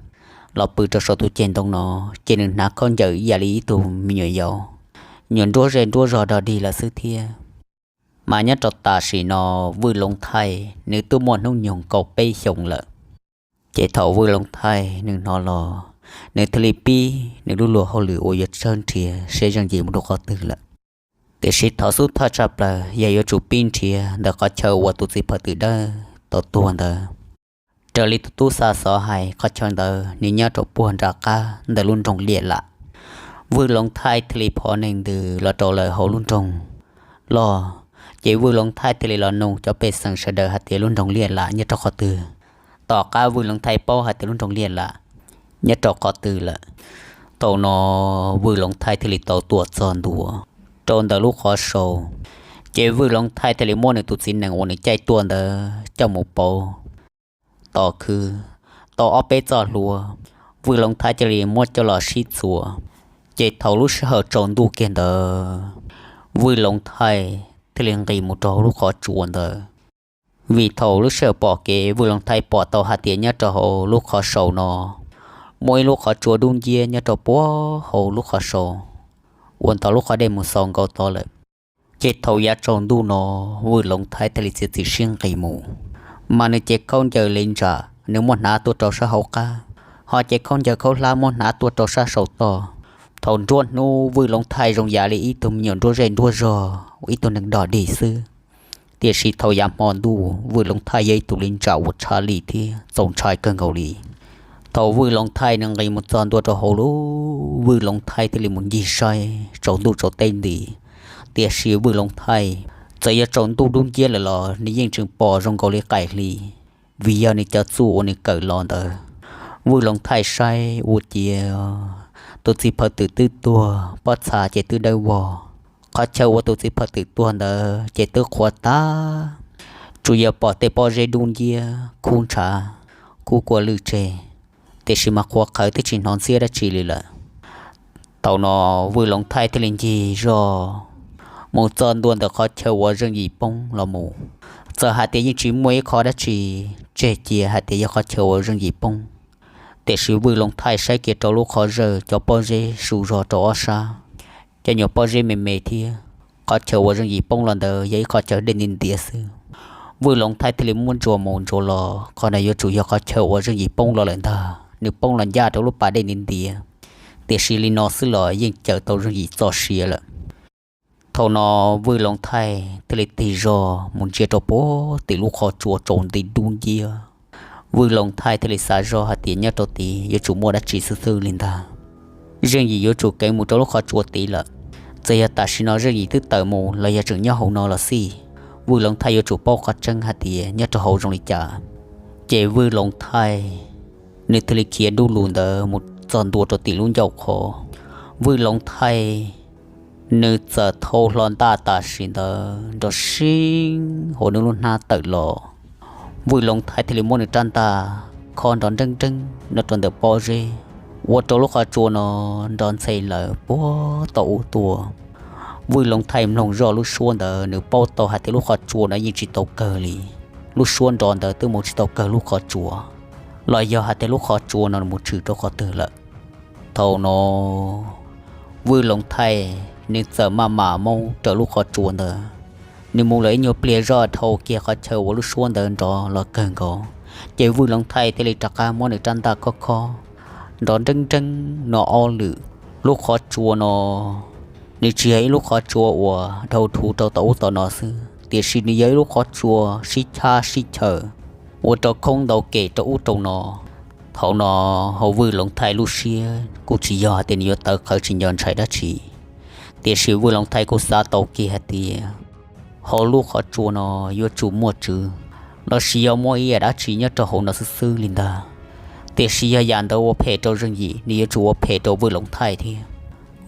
los pw rau saum tus ceg ntoo no, ces nws hnav khaub ncaws ib yam li ib tug me nyuam yaus, nyuam nruab zej nruab zog dog dig lawm xwb thiab. Mas nyob rau tam sim no Vwj Loov Thaij nws twb muaj hnub nyoog kaum peb xyoos lawm. Ces thaum Vwj Loov Thaij nws hnov los, nws thiaj li pib nws lub luag hauj lwm uas yuav tshawb nrhiav seb Zeej Yim mus rau qhov twg lawm. Tiam sis thaum xub thawj tshaj plaws yog yuav tsum pib nrhiav ntawm qhov chaw uas tus txiv phaw twm dawb tau tuag ntawd. Raws li tus tub xa xov hais qhov chaw ntawd nws nyob rau puag nram qab ntawm lub nroog Liaj Lam. Vwj Loov Thaij thiaj li phov nees ntws los rau lawm hauv lub nroog loj. Ces Vwj Loov Thaij thiaj li los nug cov pej xeem sawv daws hais tias lub nroog Liaj Lam nyob rau qhov twg. Tom qab Vwj Loov Thaij paub hais tias lub nroog Liaj Lam nyob rau qhov twg lawm, thaum no Vwj Loov Thaij thiaj li tau tuaj txog ntua rau ntawm lub qhov sau. Ces Vwj Loov Thaij thiaj li muab nws tus txiv nees uas nws caij tuaj ntawd coj mus pauv tom khw tau ob peb txoj hlua. Vwj Loov Thaij thiaj li muab coj los sib txuas. Ces thaum lub sij hawm tsaus ntuj kiag ntawd, Vwj Loov Thaij thiaj li nqis mus rau hauv lub qhov tsua ntawd. Vim thaum lub sij hawm pom kev Vwj Loov Thaij pom tau hais tias nyob rau hauv lub qhov sau no muaj ib lub qhov tsua dub nciab nyob rau puag hauv lub qhov sau uas ntawm lub qhov dej mus xaus nkaus tod lawm. Ces thaum yav tsaus ntuj no Vwj Loov Thaij thiaj li txiav txim siab nqis mus. Mas nws cev khaub ncaws li ntsam, nws muab hnav tuaj rau sab hauv qab, ho cev khaub ncaws khaub hlab muab hnav tuaj rau sab saum toj. Thaum nruab hnub Vwj Loov Thaij zoo yam li ib tug me nyuam nruab zej nruab zog, ib tug neeg dog dig xwb. Tiam sis thaum yav hmo ntuj Vwj Loov Thaij yog ib tug li ntsam uas tshaj lij thiab txaus ntshai kawg nkaus li. Thaum Vwj Loov Thaij nws nqis mus txog ntua rau hauv lub, Vwj Loov Thaij thiaj li mus ncig saib tsaus ntuj tsaus teb nti. Tiam sis Vwj Loov Thaij txawm yog tsaus ntuj dub nciab lawm los nws yeej tseem pom zoo nkaus li qaim hli, vim yog nws cov txuj uas nws kawm los ntawd. Vwj Loov Thaij saib ua ciav tus txiv phaw twm twb tuag, pob txha ces twb dawb vog. Qhov chaw uas tus txiv phaw twm tuag ntawd ces twb qhuav tag, tsuas yog pom tej pob zeb dub nciab khub ntshav kub kua lwj tseg, tiam sis mas qhuav qhawv twb tsis hnov ntxhiab dab tsi li lawm. Thaum no Vwj Loov Thaij thiaj li ncig zog mus txog ntua ntawm qhov chaw uas Zeej Yim poob los mus. Txawm hais tias yeej tsis muaj ib qho dab tsi tseg cia hais tias yog qhov chaw uas Zeej Yim poob, tiam sis Vwj Loov Thaij saib kiag rau lub qhov zawj cov pob zeb su zog rau ob sab, cov nyuam pob zeb me me thiab. Qhov chaw uas Zeej Yim poob los ntawd yog ib qhov chaw dej ntiav ntiav xwb. Vwj Loov Thaij thiaj li muab ntsuas mus ntsuas los, qhov ntawd yuav tsum yog qhov chaw uas Zeej Yim poob los lawm ntag, nws poob los ncaj rau lub pas dej ntiav ntiav. Tiam sis li no xwb los yeej cawm tau Zeej Yim txoj sia lawm. Thaum no Vwj Loov Thaij thiaj li tig zog mus ntsia rau puag tim lub qhov tsua tsaus nti dub nciab. Vwj Loov Thaij thiaj li xav zog hais tias nyob rau tid yuav tsum muaj dab tsi xwb xwb li ntag. Zeej Yim yuav tsum keev mus rau lub qhov tsua tid lawm. Txawm yog tam sim no Zeej Yim twb tawm mus los yog tseem nyob hauv no los xij, Vwj Loov Thaij yuav tsum paub qhov tseeb hais tias nyob rau hauv zoo li cas. Ces Vwj Loov Thaij nws thiaj li khiav dub lug ntawd mus txog ntua rau tim lub ncauj qhov. Vwj Loov Thaij nws txawm thau hlo ntaj tam sim ntawd nrov sib hauv nws lub hnab tawm los. Vwj Loov Thaij thiaj li muab nws rab ntaj khob nrov nreeb nreeb no rau ntawm pob zeb, ua rau lub qhov tsua no nrov ntxhe lawm puag tom ub tuaj. Vwj Loov Thaij mloog zoj lub suab ntawd nws paub tau hais tias lub qhov tsua no yeej tsis tau kawg li. Lub suab nrov ntawd twb mus tsis tau kawg lub qhov tsua, los yog hais tias lub qhov tsua no mus tshwm rau qhov twg lawm. Thaum no Vwj Loov Thaij nws txawm maj mam mus raws lub qhov tsua ntawd. Nws mus lawm ib nyuag pliag zoj dhau kiag qhov chaw uas lub suab ntawd nrov los kawg nkaus, ces Vwj Loov Thaij thiaj li rov qab muab nws rab ntaj khob khob nrov nreeb nreeb no ob lwm. Lub qhov tsua no nws tsis yog ib lub qhov tsua uas dhau dhuv rau tom ub tom no xwb, tiam sis nws yog ib lub qhov tsua sib chab sib chaws, ua rau khoob ntau kem rau ub rau no. Thaum no hauv Vwj Loov Thaij lub siab kuj tsis yog hais tias nws yuav tawv qhawv tsis nco ntshai dab tsi, tiam sis Vwj Loov Thaij kuj xav tau kiag hais tias hauv lub qhov tsua no yuav tsum muaj tswv, los sis yog muaj ib yam dab tsi nyob rau hauv no xwb xwb li ntag. Tiam sis yog yam ntawd ua phem rau Zeej Yim, nws yuav tsum ua phem rau Vwj Loov Thaij thiab.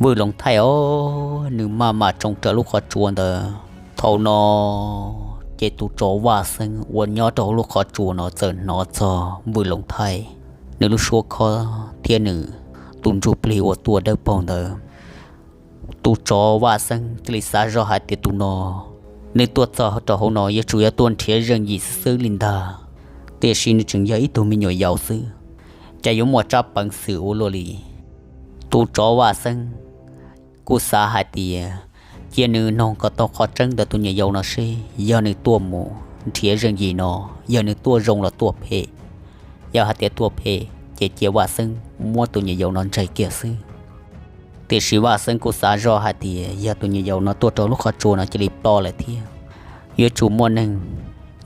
Vwj Loov Thaij os, nws maj mam tsoo raws lub qhov tsua ntawd. Thaum no ces tus tsov Vaj Xeeb uas nyob rau hauv lub qhov tsua no txawm hnov txog Vwj Loov Thaij nws lub suab khob thiab nws tus ntsuj plig uas tuaj dawb paug ntawd. Tus tsov Vaj Xeeb thiaj li xav zoj hais tias tus no nws tuaj txog rau hauv no yuav tsum yog tuaj nrhiav Zeej Yim xwb xwb li ntag, tiam sis nws tseem yog ib tug me nyuam yaus xwb, cas yuav muaj tsab peev xwm ua luaj li. Tus tsov Vaj Xeeb kuj xav hais tias cia nws noog kom tau qhov tseeb ntawm tus nyuam yaus no seb yog nws tuaj mus nrhiav Zeej Yim no, yog nws tuaj zoo los tuaj phem. Yog hais tias tuaj phem ces cia Vaj Xeeb muab tus nyuam yaus no ntseg kiag xwb. Tiam sis Vaj Xeeb kuj xav zoj hais tias yog tus nyuam yaus no tuaj rau lub qhov tsua no cia li ploj lawm thiab, yuav tsum muaj neeg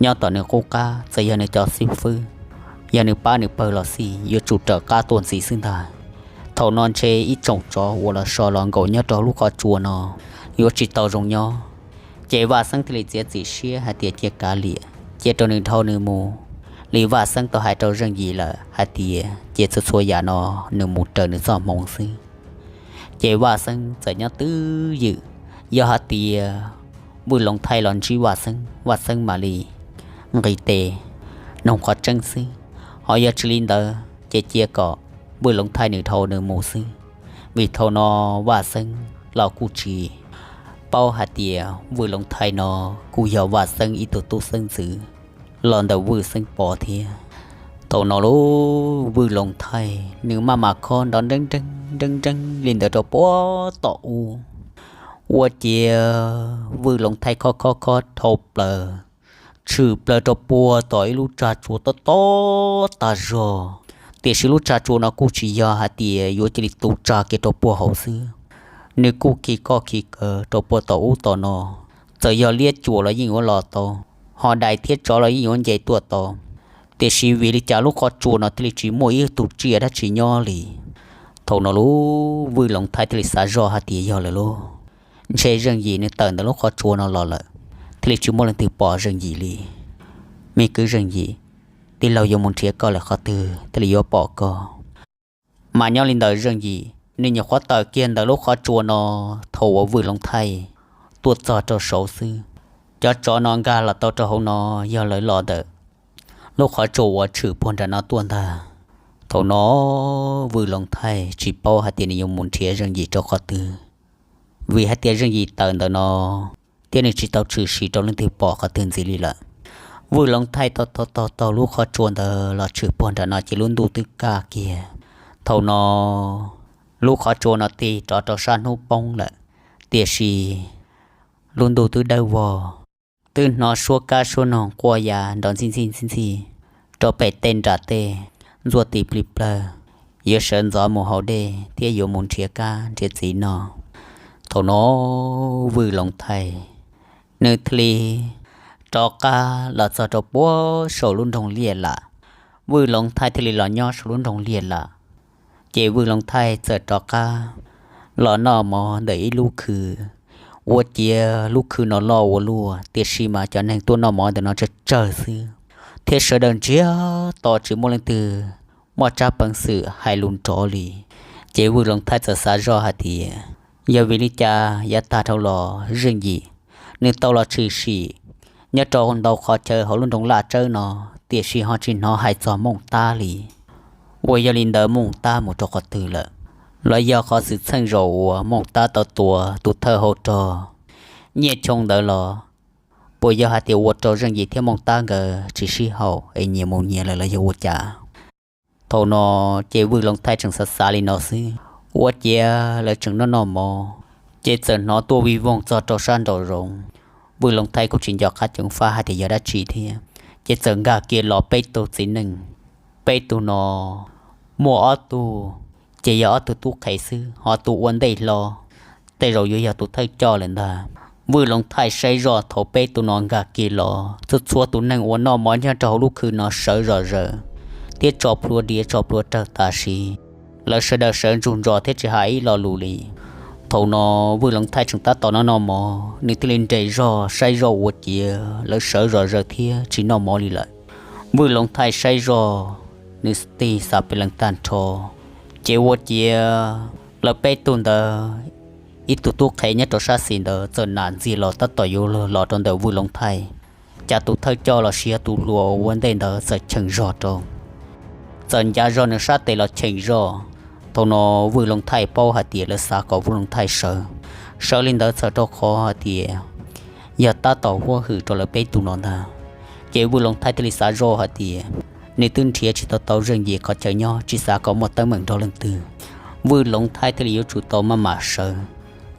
nyob tom nws qub qab, txawm yog nws cov xib fwb, yog nws pab nws pawg los xij yuav tsum raws qab tuaj ntxiv xwb ntag. Thaum no ntshe ib tsoom tsov uas los so los nkaum nyob rau lub qhov tsua no yuav tsis tau zoo nyob. Ces Vaj Xeeb thiaj li txiav txim siab hais tias cia kav liam, cia rau nws dhau nws mus, li Vaj Xeeb tau hais rau Zeej Yim lawm hais tias cia txhua txhua yam no nws mus raws nws txoj hmoov xwb. Ces Vaj Xeeb txawm nyob twj ywm, yog hais tias Vwj Loov Thaij los ntsib Vaj Xeeb, Vaj Xeeb mam li nqis tes noog qhov tseeb xwb, ho yog tsis li ntawd ces cia kom Vwj Loov Thaij nws dhau nws mus xwb. Vim thaum no Vaj Xeeb los kuj tsis paub hais tias Vwj Loov Thaij no kuj yog Vaj Xeeb ib tug tub xeeb ntxwv los ntawm Vwj Xeeb Pov thiab. Thaum no lub Vwj Loov Thaij nws maj mam khob nrov nreeb nreeb nreeb nreeb li ntawd rau puag tom ub, ua ciav Vwj Loov Thaij khob khob khob dhau plaws tshwm plaws rau puag tom ib lub tsag tsua tob tob tag zog. Tiam sis lub tsag tsua no kuj tsis yog hais tias yuav cia li tu tsag kiag rau puag hauv xwb, nws kuj khi koj khi kaw rau puag tom ub tom no. Txawm yog liab cuam los yeej yuav los tau, ho dais thiab tsov los yeej yuav nce tuaj tau, tiam sis vim li cas lub qhov tsua no thiaj li tsis muaj ib tug tsiaj dab tsi nyob li. Thaum no lub Vwj Loov Thaij thiaj li xav zoj hais tias yog lawm lauj, ntshe Zeej Yim nws tawm ntawm lub qhov tsua no los lawm, thiaj li tsis muaj leej twg pom Zeej Yim li. Me kwv Zeej Yim, tij laug yuav mus nrhiav koj lawm qhov twg thiaj li yuav pom koj. Mas nyob li ntawd Zeej Yim nws nyuam qhuav tawm kiag ntawm lub qhov tsua no, thaum uas Vwj Loov Thaij tuaj txog rau saud xwb, cov tsov no nkag los tau rau hauv no, yog lawv los ntawm lub qhov tsua uas tshwm puag nram no tuaj ntag. Thaum no Vwj Loov Thaij tsis paub hais tias nws yuav mus nrhiav Zeej Yim rau qhov twg, vim hais tias Zeej Yim tawm ntawm no thiab nws tsis tau tshwm sim rau leej twg pom qhov twg ntxiv li lawm. Vwj Loov Thaij taug taug taug lub qhov tsua ntawd los tshwm puag nram no ces lub ntuj twb kaj kiag. Thaum no lub qhov tsua no tig rov rau sab hnub poob lawm, tiam sis lub ntuj twb dawb vog, twb hnov suab kab suab noog quaj ya nrov ntxhij ntxhij ntxhij ntxhij rau pem tej nram tej, ntxuaj tis plig plawg, yuav sawv ntxov mus haus dej thiab yuav mus nrhiav kab nrhiav txiv no. Thaum no Vwj Loov Thaij nws thiaj li rov qab los txog rau puag saum lub nroog Liaj Lam. Vwj Loov Thaij thiaj li los nyob saum lub nroog Liaj Lam. Ces Vwj Loov Thaij txawm rov qab los noj mov ntawm ib lub khw Ua ciav lub khw no loj ua luaj, tiam sis mas cov neeg tuaj noj mov ntawm no tsawg tsawg xwb, thiab sawv daws ntsiag to tsis muaj leej twg muaj tsab peev xwm hais lus nrov li. Ces Vwj Loov Thaij txawm xav zoj hais tias, yog vim li cas yav tag dhau los Zeej Yim nws tau los tshwm sim nyob rau ntau qhov chaw hauv lub nroog Laj Tsawb no, tiam sis ho tsis hnov hais txog Mooj Tab li. Uas yog li ntawd Mooj Tab mus rau qhov twg lawm? Los yog qhov xwm txheej zaum uas Mooj Tab tau tua tus thawj hauv rog Nyiaj Choo ntawd los, puas yog hais tias ua rau Zeej Yim thiab Mooj Tab nkawd tsis sib haum es nyias mus nyias lawm los yog ua cas? Thaum no ces Vwj Loov Thaij tseem xav xav li no xwb, ua ciav lawv tseem noj noj mov, ces txawm hnov tuaj vij voog txog rau sab nraum zoov. Vwj Loov Thaij kuj tsis nco qab ceev faj hais tias yog dab tsi thiab, ces txawm nkag kiag los peb tug txiv neej. Peb tug no muaj ob tug ces yog ob tug tub qhe xwb, ho tus ua ntej hlo tej zaum yuav yog tus thawj coj lawm ntag. Vwj Loov Thaij saib zoj thaum peb tug no nkag kiag los, txhua txhua tus neeg uas noj mov nyob rau hauv lub khw no sawv zom zaws thiab tso plhuav diav tso plhuav rawg tas sis, lawv sawv daws sawv ntsug ntsos thiab tsis hais ib lo lus li. Thaum no Vwj Loov Thaij tseem tab tom noj noj mov, nws thiaj li nres zog saib zoj ua ciav lawv sawv zom zaws thiab tsis noj mov li lawm. Vwj Loov Thaij saib zoj, nws tig xav pes lees tag nrho, ces ua ciav lawv peb tug ntawd, ib tug tub qhe nyob rau sab xis ntawd txawm nam ntxiag los tab tom yuav los rau ntawm Vwj Loov Thaij. Cas tus thawj coj los sis yog tus hluas ua ntej ntawd txawm cheem zog rau, txawm ncav zog nws sab tes los cheem zog. Thaum no Vwj Loov Thaij paub hais tias lawv xav kom Vwj Loov Thaij sawv, sawv li ntawd txhawm rau qhov hais tias yog tab tom huab hwm rau lawv peb tug no ntag. Ces Vwj Loov Thaij thiaj li xav zoj hais tias nws twb nrhiav tsis tau tau Zeej Yim qhov chaw nyob, tsis xav kom muaj teeb meem nrog leej twg. Vwj Loov Thaij thiaj li yuav tsum tau maj mam sawv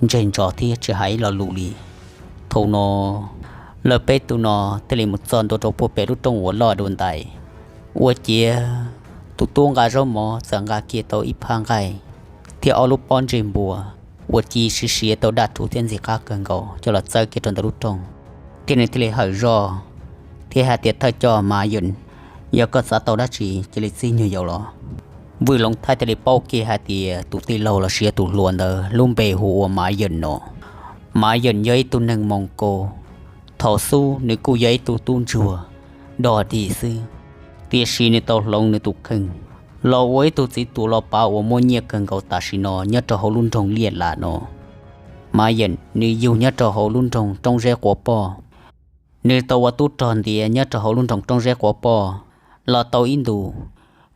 ntseg ntsos thiab tsis hais ib lo lus li. Thaum no lawv peb tug no thiaj li mus txog ntua rau puag pem lub rooj uas loj dua ntais. Ua ciav tus tub nqa zaub mov txawm nqa kiag tau ib phab nqaij thiab ob lub pob ntseg npua uas ci siav siav tau daj rhuv thiab ntxim qab kawg nkaus coj los txawb kiag rau ntawm lub rooj, thiab nws thiaj li hawm zoj thiab hais tias, thawj coj Mav Yeem, yog koj xav tau dab tsi cia li txib nyuag yaus los. Vwj Loov Thaij thiaj li paub kiag hais tias tus tij laug los sis yog tus hluas ntawd lub npe hu ua Mav Yeem no. Mav Yeem yog ib tug neeg Moos Kaus, thaum xub nws kuj yog ib tug tub ntsuag dog dig xwb, tiam sis nws tau hloov nws tus kheej los ua ib tug txiv tuam los pav uas muaj nyiaj kawg nkaus tam sim no nyob rau hauv lub nroog Liaj Lam no. Mav Yeem nws yug nyob rau hauv lub nroog Roob Zeb Quav Poj. Nws tau ua tub rog ntiav nyob rau hauv lub nroog Roob Zeb Quav Poj los tau ib ntus,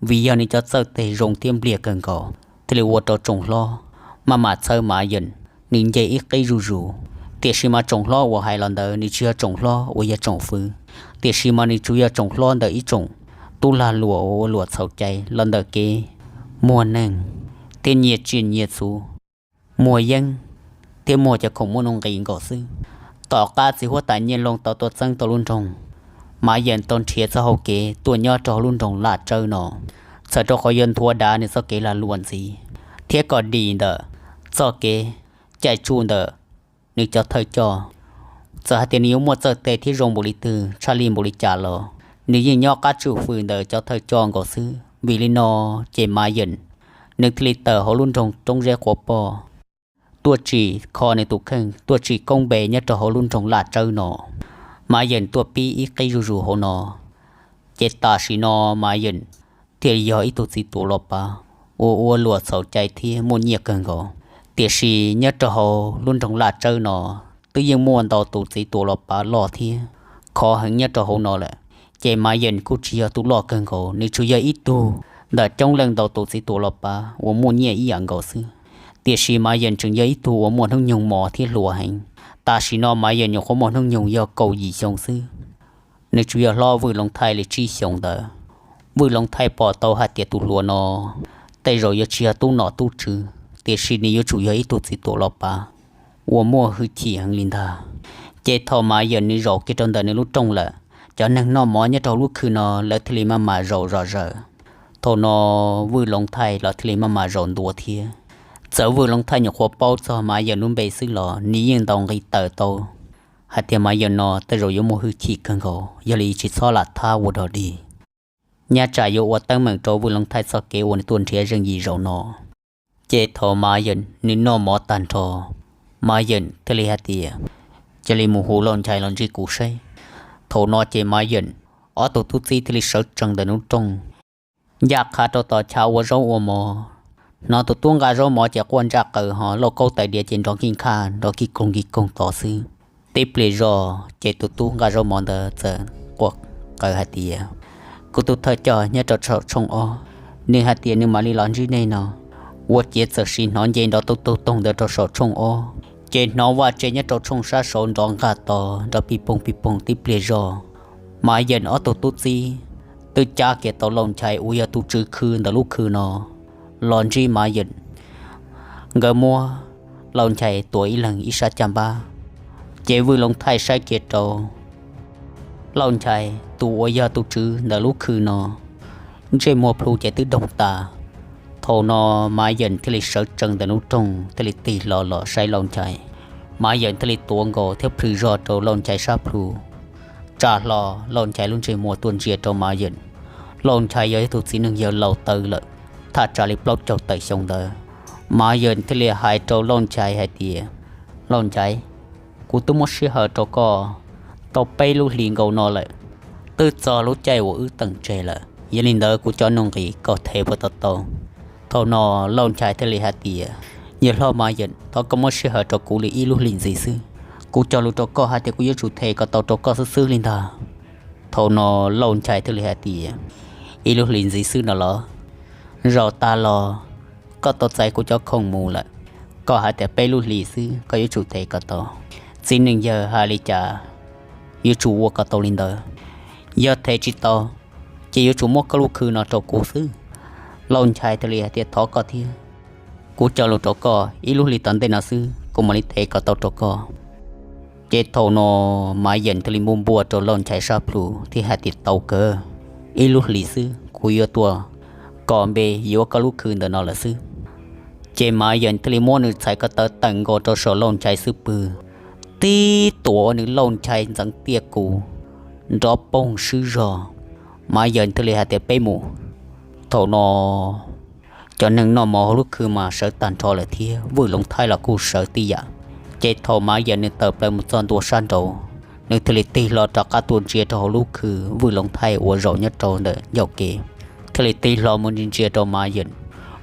vim yog nws cov txawj teg zoo thiab npliag kawg nkaus thiaj li ua rau tsoom hlob maj mam txhawb Mav Yeem, nws nce ib qib zuj zus. Tiam sis mas tsoom hlob uas hais los ntawd nws tsis yog tsoom hlob uas yog tsoom fwv, tiam sis mas nws tsuas yog tsoom hlob ntawm ib tsoom tub lag luam uas ua luam txhaum cai los ntawm kev muag neeg thiab nyiag tsiaj nyiag txhu, muag yeeb thiab muag cov khoom muaj nuj nqis nkaus xwb. Tom qab txiv huab tais Nyiaj Looj tau tuaj txeeb tau lub nroog, Mav Yeem tau nrhiav txoj hau kev tuaj nyob rau hauv lub nroog Laj Tsawb no, txhawm rau qhov yuav nthuav dav nws txoj kev lag luam ntxiv thiab kom dim ntawm txoj kev caij tsuj ntawm nws cov thawj coj. Txawm hais tias nws yuav muaj txawj teg thiab zoo npaum li twg tshaj li npaum li cas los nws yeej nyob qab tswj fwm ntawm cov thawj coj nkaus xwb. Vim li no ces Mav Yeem nws thiaj li tawm hauv lub nroog Roob Zeb Quav Poj tuaj tsim kho nws tus kheej, tuaj tsim koob npe nyob rau hauv lub nroog Laj Tsawb no. Mav Yeem tuaj pib ib qib zuj zus hauv no, ces tam sim no Mav Yeem thiaj yog ib tug txiv tuam los pav uas ua luam txhaum cai thiab muaj nyiaj kawg nkaus. Tiam sis nyob rau hauv lub nroog Laj Tsawb no twb yeej muaj ntau tus txiv tuam los pav loj thiab khov heev nyob rau hauv no lawm, ces Mav Yeem kuj tsis yog tus loj kawg nkaus, nws tsuas yog ib tug ntawm coob leej ntau tus txiv tuam los pav uas muaj nyiaj ib yam nkaus xwb. Tiam sis Mav Yeem tseem yog ib tug uas muaj hnub nyoog mos thiab hluas heev. Tam sim no Mav Yeem nyuam qhuav muaj hnub nyoog yog kaum yim xyoo xwb. Nws tsuas yog hlob Vwj Loov Thaij li tsib xyoos ntawd. Vwj Loov Thaij pom tau hais tias tus hluas no tej zaum yuav tsis yog tub nom tub tswv, tiam sis nws yuav tsum yog ib tug txiv tuam los pav uas muaj hwj chim heev li ntag. Ces thaum Mav Yeem nws zaum kiag rau ntawm nws lub rooj lawm, cov neeg noj mov nyob rau hauv lub khw no lawv thiaj li maj mam zaum zom zaws. Thaum no Vwj Loov Thaij los thiaj li maj mam zaum ntua thiab. Txawm Vwj Loov Thaij nyuam qhuav paub txog Mav Yeem lub npe xwb los nws yeej ntaus nqi tawm tau hais tias Mav Yeem no tej zaum yuav muaj hwj chim kawg nkaus, yog li tsis txhob lam thab ua dog dig, nyob tsam yuav ua teeb meem rau Vwj Loov Thaij txoj kev uas nws tuaj nrhiav zeej yim zaum no. Ces thaum Mav Yeem nws noj mov tag nrho, Mav Yeem thiaj li hais tias, cia li mus hu Lauj Nchai los ntsib kuv saib. Thaum no ces Mav Yeem ob tug tub txib thiaj li sawv tsees ntawm nruab rooj, ncaj qha rau tom chav ua zaub ua mov. Hnov tus tub nqa zaub mov ces quaj ntsaj qaws, ho lauj kaub tais diav ces nrov kij nkhaj nrov kij koog kij koog tod xwb. Tib pliag zog ces tus tub nqa zaub mov ntawd txawm quaj qw hais tias, kuv tus thawj coj nyob rau saum tshooj ob, nws hais tias nws mam li los ntsib nej no. Ua ciav txawm sim hnov nce nrov tug tug toog ntawd rau saum tshooj ob, ces hnov vaj tse nyob rau tshooj sab saud nrov nqaj tod nrov pij poog pij poog tib pliag zog. Mav Yeem ob tug tub txib twb cab kiag tau Lauj Nchai uas yog tus tswv khw ntawm lub khw no los ntsib Mav Yeem. Nkawd muab Lauj Nchai tua ib leeg ib sab caj npab, ces Vwj Loov Thaij saib kiag rau Lauj Nchai tus uas yog tus tswv ntawm lub khw no, ntsej muag plhu ces twb doog tas. Thaum no Mav Yeem thiaj li sawv tsees ntawm nruab rooj thiaj li tig hlo los saib Lauj Nchai. Mav Yeem thiaj li tuav nkaus thiab plhws zog rau Lauj Nchai sab plhu, tsa hlo Lauj Nchai lub ntsej muag tuaj ntsia rau Mav Yeem. Lauj Nchai yog ib tug txiv neej yawg laus tawv lawm, thaj tsam li plaub caug tawm xyoo ntawd. Mav Yeem thiaj li hais rau Lauj Nchai hais tias, Lauj Nchai, kuv twb muab sij hawm rau koj tau peb lub hlis nkaus no lawm, twb txog lub caij uas wb teem tseg lawm, yog li ntawd kuv cov nuj nqis koj them puas tau tau? Thaum no Lauj Nchai thiaj li hais tias, yawg hlob Mav Yeem, thov koj muab sij hawm rau kuv li ib lub hlis ntxiv xwb, kuv cog lus rau koj hais tias kuv yuav tsum them kom tau rau koj xwb xwb li ntag. Thaum no Lauj Nchai thiaj li hais tias, ib lub hlis ntxiv xwb no los? Zaum tas los koj tau txais kuv cov khoom mus lawm, koj hais tias peb lub hlis xwb koj yuav tsum them kom tau. Txiv neej yawg hais li cas yuav tsum ua kom tau li ntawd. Yog them tsis tau, ces yuav tsum muab koj lub khw no rau kuv xwb. Lauj Nchai thiaj li hais tias, thov koj thiab, kuv cog lus rau koj ib lub hlis tom ntej no xwb, kuv mam li them kom tau rau koj. Ces thaum no Mav Yeem thiaj li npuaj npuaj rau Lauj Nchai sab plhu thiab hais tias, tau kawg, ib lub hlis xwb kuv yuav tuaj kos npe yuav koj lub khw ntawm no lawm xwb. Ces Mav Yeem thiaj li muab nws txhais ko taw tawm nkaus rau saum Lauj Nchai xub pwg, tib tuam ua nws Lauj Nchai ntxeev tiaj kuv nrov poog swb zog. Mav Yeem thiaj li hais tias, peb mus. Thaum no cov neeg noj mov hauv lub khw mas sawv tag nrho lawm thiab Vwj Loov Thaij los kuj sawv tib yam. Ces thaum Mav Yeem nws tawm plaws mus txog ntua sab nraud, nws thiaj li tig hlo rov qab tuaj ntsia rau hauv lub khw Vwj Loov Thaij uas zaum nyob rau ntawm ncauj kev, thiaj li tig hlo mus ntsia ntsia rau Mav Yeem.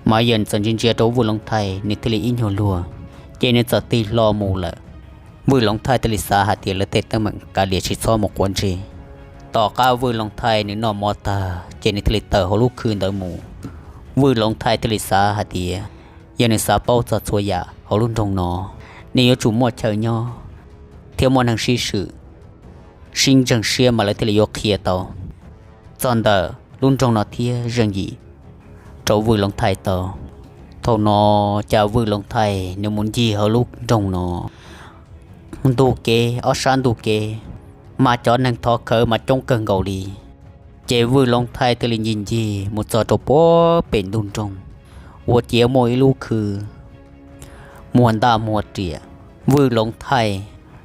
Mav Yeem txawm ntsia ntsia rau Vwj Loov Thaij, nws thiaj li ib nyuag luag, ces nws txawm tig hlo mus lawm. Vwj Loov Thaij thiaj li xav hais tias lawv tej teeb meem kav liam tsis txhob mus quav ntsej. Tom qab Vwj Loov Thaij nws noj mov tag ces nws thiaj li tawm hauv lub khw ntawd mus. Vwj Loov Thaij thiaj li xav hais tias yog nws xav paub txog txhua yam hauv lub nroog no, nws yuav tsum muaj chaw nyob thiab muaj neeg sib swm, sib ntseeg siab mas lawv thiaj li yuav qhia tau txog ntawm lub nroog no thiab zeej yim rau Vwj Loov Thaij tau. Thaum no cas Vwj Loov Thaij nws mus ncig hauv lub nroog no, ntug kev ob sab ntug kev mas cov neeg thov khawv mas coob kawg nkaus li. Ces Vwj Loov Thaij thiaj li ncig ncig mus txog rau puag pem ntug nroog, ua ciav muaj ib lub khw muag ntaj muag riam. Vwj Loov Thaij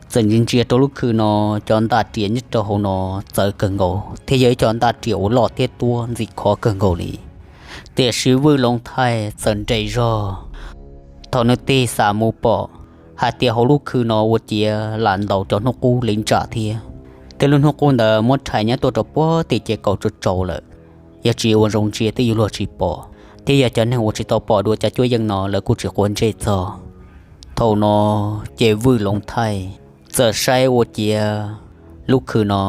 txawm ntsia ntsia rau lub khw no, cov ntaj riam nyob rau hauv no txawv kawg nkaus thiab yog ib co ntaj riam uas loj thiab tuab ntxim khov kawg nkaus li. Tiam sis Vwj Loov Thaij txawm nres zog thaum nws tig xam mus pom hais tias hauv lub khw no ua ciav lam ntaus cov hnub qub li ntsam thiab. Tej lub hnub qub ntawd muab rhais nyob tuaj rau puag tim ces kaum tsuav tsaus lawm, yog tsis ua zoo ntsia twb yuav luag tsis pom, thiab yog cov neeg uas tsis tau pom dua cov cuab yeej no lawv kuj tsis quav ntsej txog. Thaum no ces Vwj Loov Thaij txawm saib ua ciav lub khw no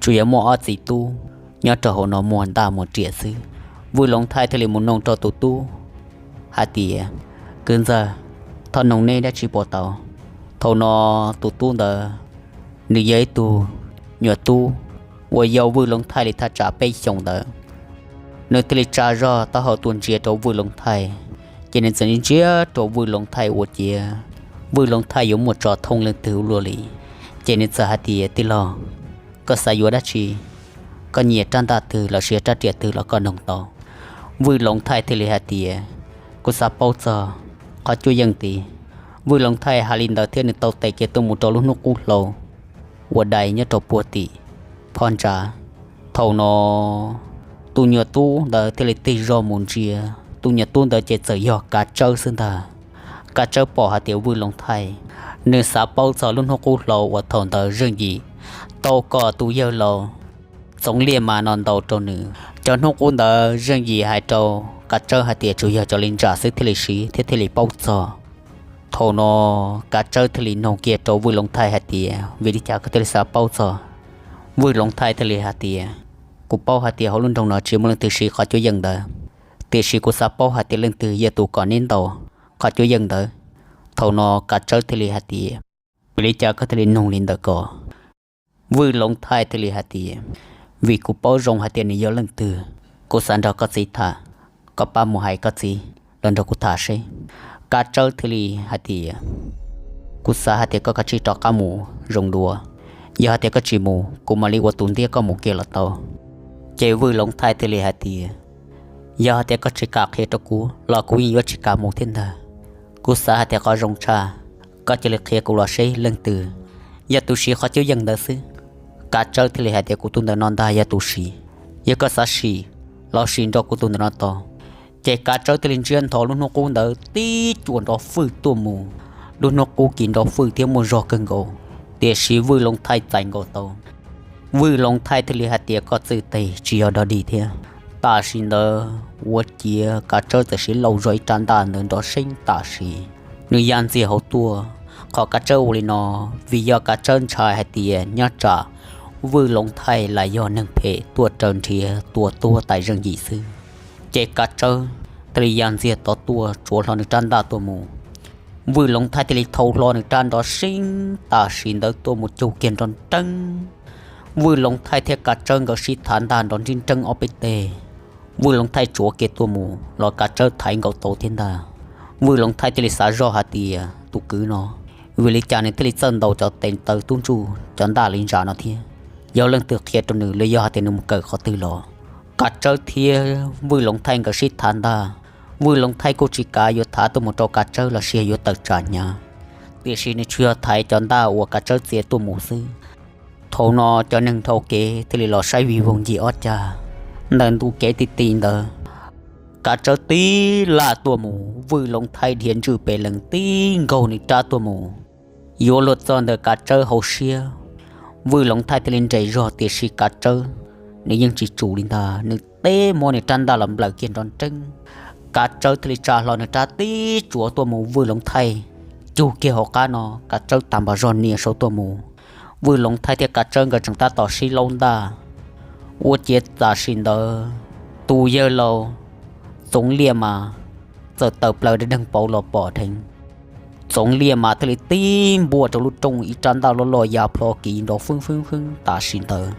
tsuas yog muaj ob txiv tub nyob rau hauv no muag ntaj muag riam xwb. Vwj Loov Thaij thiaj li mus noog rau tus tub hais tias, kwv ntxawg, thov noog neb dab tsi puas tau? Thaum no tus tub ntawd nws yog ib tug nyuam tub uas yau Vwj Loov Thaij li thaj tsam peb xyoos ntawd. Nws thiaj li tsa zog taub hau tuaj ntsia rau Vwj Loov Thaij, ces nws txawm ntsia rau Vwj Loov Thaij ua ciav Vwj Loov Thaij yuav muaj tso thooj leej twg ua luaj li. Ces nws txawm hais tias, tij laug, koj xav yuav dab tsi? Koj nyiam rab ntaj twg los sis rab riam twg los koj noog tau. Vwj Loov Thaij thiaj li hais tias, kuv xav paub txog qhov cuab yeej tid. Vwj Loov Thaij hais li ntawd thiab nws tau tes kiag tuaj mus rau lub hnub qub hlau uas dai nyob rau puag tim phab ntsa. Thaum no tus nyuam tub ntawd thiaj li tig zog mus ntsia, tus nyuam tub ntawd ces txawm yog kav tsawb xwb ntag. Kav Tsawb pom hais tias Vwj Loov Thaij nws xav paub txog lub hnub qub hlo uas thaum ntawd Zeej Yim tau kom tus yawg laus Txoov Liaj Mas no ntaus rau nws. Cov hnub qub ntawd Zeej Yim hais rau Kav Tsawb hais tias tsuas yog cov li ntsa xwb thiaj li siv thiab thiaj li paub txog. Thaum no Kav Tsawb thiaj li nug kiag rau Vwj Loov Thaij hais tias, vim li cas koj thiaj li xav paub txog? Vwj Loov Thaij thiaj li hais tias, kuv paub hais tias hauv lub nroog no tsis muaj leej twg siv qhov cuab yeej ntawd, tiam sis kuv xav paub hais tias leej twg yog tus kom neb ntaus qhov cuab yeej ntawd. Thaum no Kav Tsawb thiaj li hais tias, vim li cas koj thiaj li nug li ntawd ko? Vwj Loov Thaij thiaj li hais tias, vim kuv paub zoo hais tias nws yog leej twg, kuv xav nrog koj txiv tham, koj pab mus hais koj txiv los nrog kuv tham seb. Kav Tsawb thiaj li hais tias, kuv xav hais tias koj kav tsij rov qab mus zoo dua, yog hais tias koj tsis mus kuv mam li ua tus ntiab koj mus kiag los tau. Ces Vwj Loov Thaij thiaj li hais tias, yog hais tias koj tsis kam qhia rau kuv los kuv yeej yuav tsis kam mus thiab ntag. Kuv xav hais tias qhov zoo tshaj, koj cia li qhia kuv los seb leej twg yog tus siv qhov cuab yeej ntawd xwb. Kav Tsawb thiaj li hais tias, kuv tus ntawm no ntag yog tus siv, yog koj xav sim los sim nrog kuv tus ntawm no tau. Ces Kav Tsawb thiaj li ntsiab nthos lub hnub qub ntawd tib cuam nrov fwj tuaj mus. Lub hnub qub kis nrov fwj thiab muaj zog kawg nkaus, tiam sis Vwj Loov Thaij txais nkaus tau. Vwj Loov Thaij thiaj li hais tias, koj txwj tes tsis yog dog dig thiab. Tam sim ntawd ua ciav Kav Tsawb txawm siv lauj zog ib rab ntaj ntawd nrov seeb tam sim, nws ya ntxiag hauv tuaj. Qhov Kav Tsawb ua li no, vim yog Kav Tsawb ntshai hais tias nyob tsam Vwj Loov Thaij lam yog neeg phem tuaj raws nrhiav tua tuag tais Zeej Yim xwb. Ces Kav Tsawb thiaj li ya ntxiag tod tuaj tsuav hlo nws rab ntaj tuaj mus. Vwj Loov Thaij thiaj li thau hlo nws rab nrov seeb tam sim ntawd tuaj mus cug kiag nrov nreeb. Vwj Loov Thaij thiab Kav Tsawb nkawd sib thav ntaj nrov nrib nreeb ob peb teg. Vwj Loov Thaij tsuav kiag tuaj mus los Kav Tsawb thaiv nkaus tau thiab ntag. Vwj Loov Thaij thiaj li xav zoj hais tias tus kwv no, vim li cas nws thiaj li txawj ntaus cov tes taw tub ntsuj cov ntaj li ntsa no thiab? Yog leej twg qhia rau nws los yog hais tias nws mus kawm qhov twg los? Kav Tsawb thiab Vwj Loov Thaij nkawd sib thav ntaj. Vwj Loov Thaij kuj tsis kav yuav thav tuaj mus rau Kav Tsawb los sis yuav tawm tsam hnyav, tiam sis nws tsuas yog thaiv cov ntaj uas Kav Tsawb txiav tuaj mus xwb. Thaum no cov neeg dhau kev thiaj li los saib vij voog ncig ob cag. Ntawm ntu kev ti ti ntawd, Kav Tsawb tib laj tuaj mus, Vwj Loov Thaij dhia ntswj pes lees tib nkaug nws rab tuaj mus. Yuav luag txog ntawm Kav Tsawb hauv siab, Vwj Loov Thaij thiaj li nres zog tiam sis Kav Tsawb nws yeej tsis tsum li ntag, nws teb muab nws rab ntaj los nplawm kiag nrov nreeb. Kav Tsawb thiaj li tsa hlo nws rab tib tsuav tuaj mus, Vwj Loov Thaij cug kiag hauv qab no, Kav Tsawb tag npas zog nias saud tuaj mus. Vwj Loov Thaij thiab Kav Tsawb nkawd tseem tab tom sib laub ntaj. Ua ciav tam sim ntawd, tus yawg laus Txoov Liaj Mas txawm tawm plaws deeg pauv los pom dheev. Txoov Liaj Mas thiaj li tib npuaj rau lub rooj ib rab ntaj loj loj ya plho kiv nrov fwb fwb fwb tam sim ntawd.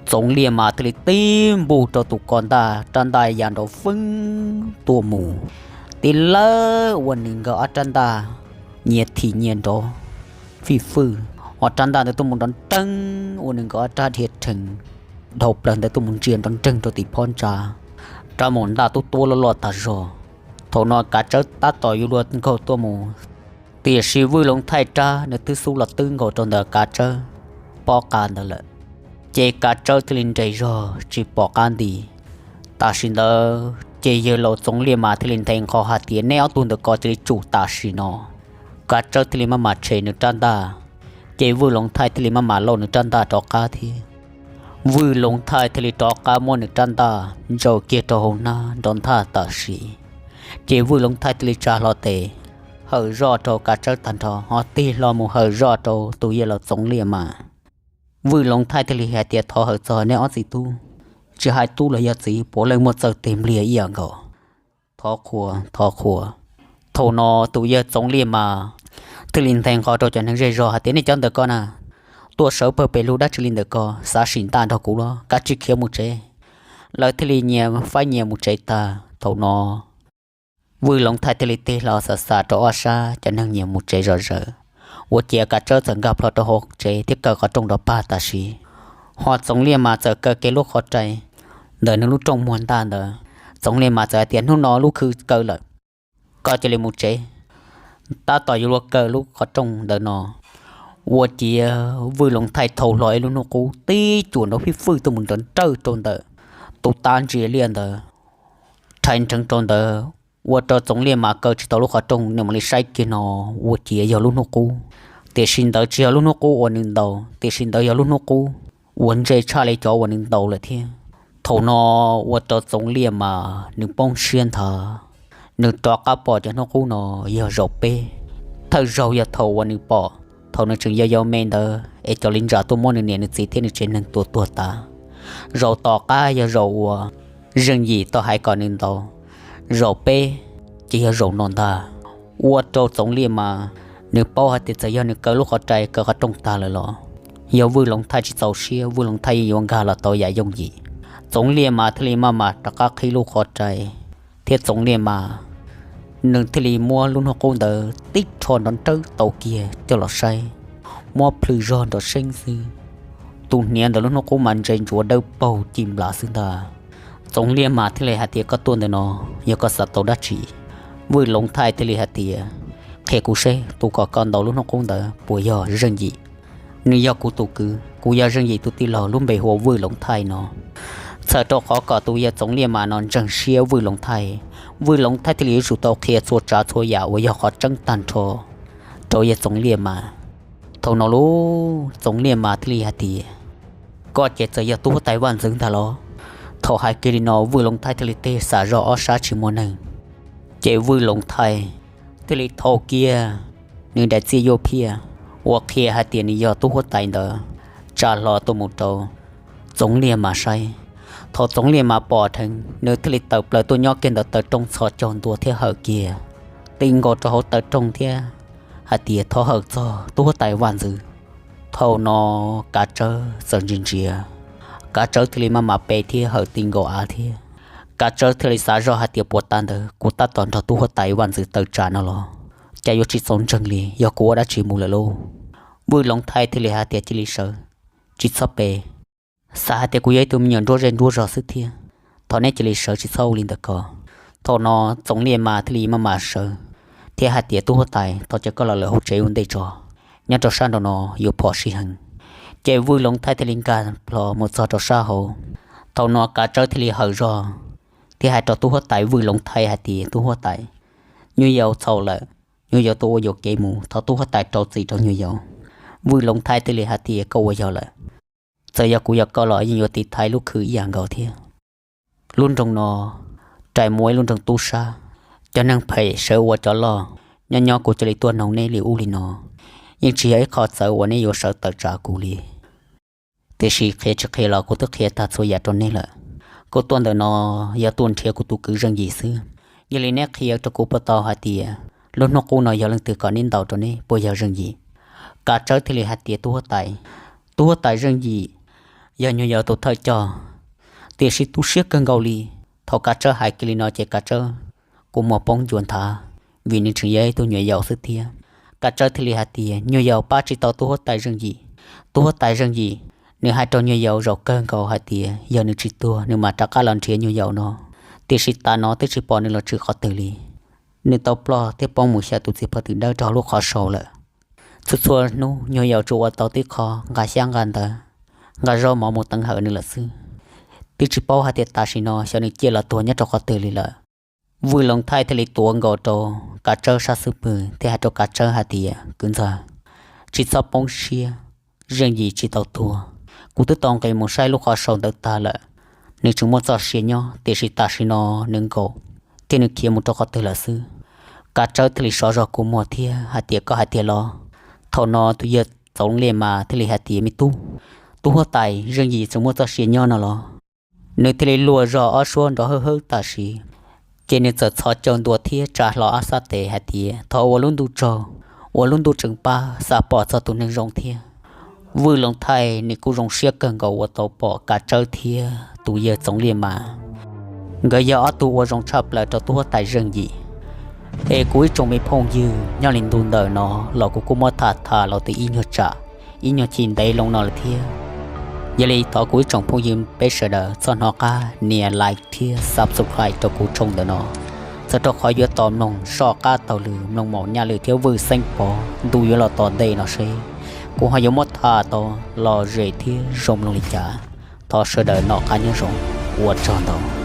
Txoov Liaj Mas thiaj li tib npuj rau tus ko ntaj, rab ntaj ya nrov fwb tuaj mus, tib lawv ua nws nkawd ob rab ntaj nyias thim nyias nrov fij fwj, ho rab ntaj ntawd tuaj mus nrov nreeg ua nws nkawd ob rab dhia rhees dhau plaws ntawd tuaj mus ntsia nrov nreeg rau tim phab ntsa, rab mus ntaj tub tuab loj loj tag zog. Thaum no Kav Tsawb tab tom yuav luag nkaug tuaj mus, tiam sis Vwj Loov Thaij rab nws twb xub los twb nkaus rau ntawm Kav Tsawb pob qa ntawd lawm. Ces Kav Tsawb thiaj li nres zog tsis pom qab nti. Tam sim ntawd ces yawg laus Txoov Liaj Mas thiaj li nthe nqho hais tias, neb ob tug ntawm ko cia li tsum tam sim no. Kav Tsawb thiaj li maj mam tshem nws rab ntaj, ces Vwj Loov Thaij thiaj li maj mam lauj nws rab ntaj rov qab thiab. Vwj Loov Thaij thiaj li rov qab muab nws rab ntaj ntsaws kiag rau hauv hnab nrov nthaj tam sim, ces Vwj Loov Thaij thiaj li tsa hlo tes hawm zoj rau Kav Tsawb tag nrho ho tig hlo mus hawm zoj rau tus yawg laus Txoov Liaj Mas. Vwj Loov Thaij thiaj li hais tias, thov hawm txog neb ob txiv tub, tsis hais tub los yog txiv, puav leej muaj txawj tes npliag ib yam nkaus. Thov qhuas, thov qhuas. Thaum no tus yawg Txoov Liaj Mas thiaj li nthe nqho rau cov neeg zej zog hais tias, nej cov ntawm ko na, tuaj sawv pawg pes lug dab tsi li ntawm ko, xav sim ntaj nrog kuv los kav tsij khiav mus tsev. Lawv thiaj li nyias faib nyias mus tsev tag. Thaum no Vwj Loov Thaij thiaj li tig hlo xam xam rau ob sab, cov neeg nyias mus tsev zom zaws. Ua ciav Kav Tsawb txawm nkag plho rau hauv tsev thiab kaw qhov rooj rov pag tam sim, ho Txoov Liaj Mas txawm kaw kiag lub qhov rai ntawm nws lub rooj muag ntaj ntawd. Txoov Liaj Mas txawm hais tias, hnub no lub khw kaw lawm, koj cia li mus tsev. Tab tom yuav luag kaw lub qhov rooj ntawd no, ua ciav Vwj Loov Thaij thau hlo ib lub hnub qub tib cuam nrov fij fwj tuaj mus nrov nrawj rau ntawm tus tav ntsia liaj ntawd, rhais nrheev rau ntawd ua rau Txoov Liaj Mas kaw tsis tau lub qhov rooj, nws mam li saib kiag no ua ciav yog lub hnub qub. Tiam sis ntawd tsis yog lub hnub qub uas nws ntaus, tiam sis ntawd yog lub hnub qub uas ntse tshaj li cov uas nws ntaus lawm thiab. Thaum no ua rau Txoov Liaj Mas nws poob siab nthav, nws rov qab pom cov hnub qub no yog zaum peb. Thawj zaug yog thaum uas nws pom thaum nws tseem yau yau me ntawd es cov li ntsa tuaj muab nws niam nws txiv thiab nws tsev neeg tua tuag tas. Zaum tom qab yog zaum uas Zeej Yim tau hais kom nws ntaus. Zaum peb ces yog zaum no ntag. Ua rau Txoov Liaj Mas nws paub hais tias txawm yog nws kaw lub qhov rai kaw qhov rooj tag lawm los yog Vwj Loov Thaij tsis txaus siab, Vwj Loov Thaij yeej yuav nkag los tau yam yooj yim. Txoov Liaj Mas thiaj li maj mam rov qab qhib lub qhov rai, thiab Txoov Liaj Mas nws thiaj li muab lub hnub qub ntawd tib rho nrov nrawb tau kiag coj los saib, muab plhws zog nrov seeb xwb. Tus hniav ntawm lub hnub qub mas ntse ntsuav dawb paug ci nplas xwb ntag. Txoov Liaj Mas thiaj li hais tias, koj tuaj ntawm no yog koj xav tau dab tsi? Vwj Loov Thaij thiaj li hais tias, qhia kuv seb tus kom koj ntaus lub hnub qub ntawd puas yog Zeej Yim? Nws yog kuv tus kwv, kuv yog Zeej Yim tus tij laug lub npe hu ua Vwj Loov Thaij no. Txhawm rau qhov kom tus yawg Txoov Liaj Mas no ntseeg siab Vwj Loov Thaij, Vwj Loov Thaij thiaj li yuav tsum tau qhia txhua tsav txhua yam uas yog qhov tseeb tag nrho rau yawg Txoov Liaj Mas. Thaum no lub Txoov Liaj Mas thiaj li hais tias, koj ces txawm yog tub huab tais vaj ntxwv ntag los? Thaum hais kiag li no Vwj Loov Thaij thiaj li teg xav zog ob sab tsis muaj neeg, ces Vwj Loov Thaij thiaj li thau kiag nws daim txiaj yuj phiaj uas qhia hais tias nws yog tub huab tais ntawd tsa hlo tuaj mus rau Txoov Liaj Mas saib. Thaum Txoov Liaj Mas pom dheev nws thiaj li tawm plaws tuaj nyob kiag ntawm taw rooj txhos caug ntua thiab hawm kiag ti nkaus rau hauv taw rooj thiab hais tias, thov hawm txog tub huab tais vaj ntxwv. Thaum no Kav Tsawb txawm ntsia ntsia, Kav Tsawb thiaj li maj mam pe thiab hawm ti nkaus av thiab. Kav Tsawb thiaj li xav zog hais tias, puas tas ntawd kuv tab tom nrog tub huab tais vaj ntxwv tawm tsam no los cas yuav tsis txaus ntseeg li, yog kuv ua dab tsi mus lawm lauj? Vwj Loov Thaij thiaj li hais tias, cia li sawv, tsis txhob pe. Xav hais tias kuv yog ib tug me nyuam nruab zej nruab zog xwb thiab, thov neb cia li sawv tsis txhob ua li ntawd ko. Thaum no Txoov Liaj Mas thiaj li maj mam sawv thiab hais tias, tub huab tais, thov caw koj los lawm hauv tsev ua ntej tso, nyob rau sab nraum no yuav phom sij heev. Ces Vwj Loov Thaij thiaj li nkag plho mus txog rau sab hauv. Thaum no Kav Tsawb thiaj li hawm zog thiab hais rau tub huab tais Vwj Loov Thaij hais tias, tub huab tais, nyuj yaus txhaum lawm, nyuj yaus tuaj ua yuam kev mus, thov tub huab tais rau txim rau nyuj yaus. Vwj Loov Thaij thiaj li hais tias, koj ua yog lawm, txawm yog kuv yog koj los yeej yuav tiv thaiv lub khw ib yam nkaus thiab. Lub nroog no rais muaj ib lub nroog tub sab, cov neeg phem sawv ua cov loj, nyob nyob kuv cia li tuaj noog neb li ub li no, yeej tsis yog ib qho txawv uas neb yuav sawv tawm tsam kuv li. Tiam sis qhia tsis qhia los kuv twb qhia tag txhua yam rau neb lawm. Kuv tuaj ntawm no yog tuaj nrhiav kuv tus kwv Zeej Yim xwb. Yog li neb qhia rau kuv puas tau hais tias lub hnub qub no yog leej twg kom neb ntaus rau neb, puas yog Zeej Yim? Kav Tsawb thiaj li hais tias, tub huab tais, tub huab tais, Zeej Yim yog nyuag yaus tus thawj coj, tiam sis tu siab kawg nkaus li. Thaum Kav Tsawb hais kiag li no ces Kav Tsawb kua muag poob ncua nthav, vim nws tseem yog ib tug nyuam yaus xwb thiab. Kav Tsawb thiaj li hais tias, nyuag yaus pab tsis tau tub huab tais Zeej Yim. Tub huab tais Zeej Yim, nws hais rau nyuag yaus zaum kawg nkaus hais tias yog nws tsis tuag nws mam rov qab los nrhiav nyuag yaus no, tiam sis tas no twb tsis pom nws los tshwm qhov twg li. Nws tau ploj thiab poob mus xyaw tus txiv pov twm dawb rau hauv lub qhov sau lawm. Txhua txhua hnub nyuag yaus tsuas ua tau tib qho nqa xyab nqa ntawv, nqa zaub mov mus teev hawm nws lawm xwb. Twb tsis paub hais tias tam sim no xyov nws ciaj los tuag nyob rau qhov twg li lawm. Vwj Loov Thaij thiaj li tuav nkaus rau Kav Tsawb sab xub pwg thiab hais rau Kav Tsawb hais tias, kwv ntxawg, tsis txhob poob siab, Zeej Yim tsis tau tuag. Kuv twb tau nqis mus saib lub qhov sau ntawd tag lawm, nws tseem muaj txoj sia nyob, tiam sis tam sim no nws nkaum thiab nws khiav mus rau qhov twg lawm xwb. Kav Tsawb thiaj li sov zog kua muag thiab hais tias, koj hais tiag los? Thaum no tus yawg Txoov Liaj Mas thiaj li hais tias, me tub, tub huab tais, Zeej Yim tseem muaj txoj sia nyob no los? Nws thiaj li luag zog ob suab nrov hawb hawb tam sim, ces nws txawm txhos caug ntua thiab tsa hlo ob sab tes hais tias, thov ua lub ntuj tsaug, ua lub ntuj tseem pab xa pom txog tus neeg zoo thiab. Vwj Loov Thaij nws kuj zoo siab kawg nkaus uas tau pom Kav Tsawb thiab tus yawg Txoov Liaj Mas, nkawd yog ob tug ua zoo tshaj plaws rau tub huab tais Zeej Yim. Es kuv ib tsoom me phooj ywg, nyob li ntu ntawm no los kuv kuj muab tham tham los tau ib nyuag tsam, ib nyuag chim ntev loo no lawm thiab. Yog li thov kuv ib tsoom phooj ywg peb sawv daws txhob hnov qab nias like thiab subscribe rau kuv channel ntawm no, txawm rau qhov yuav tos mloog soj qab taug lw mloog maum Nyaj Lwm thiab Vwj Xeeb Pov ntu yuav los tom ntej no seb kuv ho yuav muab tham tau lom zem thiab zoo mloog li cas. Thov sawv daws noj qab nyob zoo, ua tsaug ntau.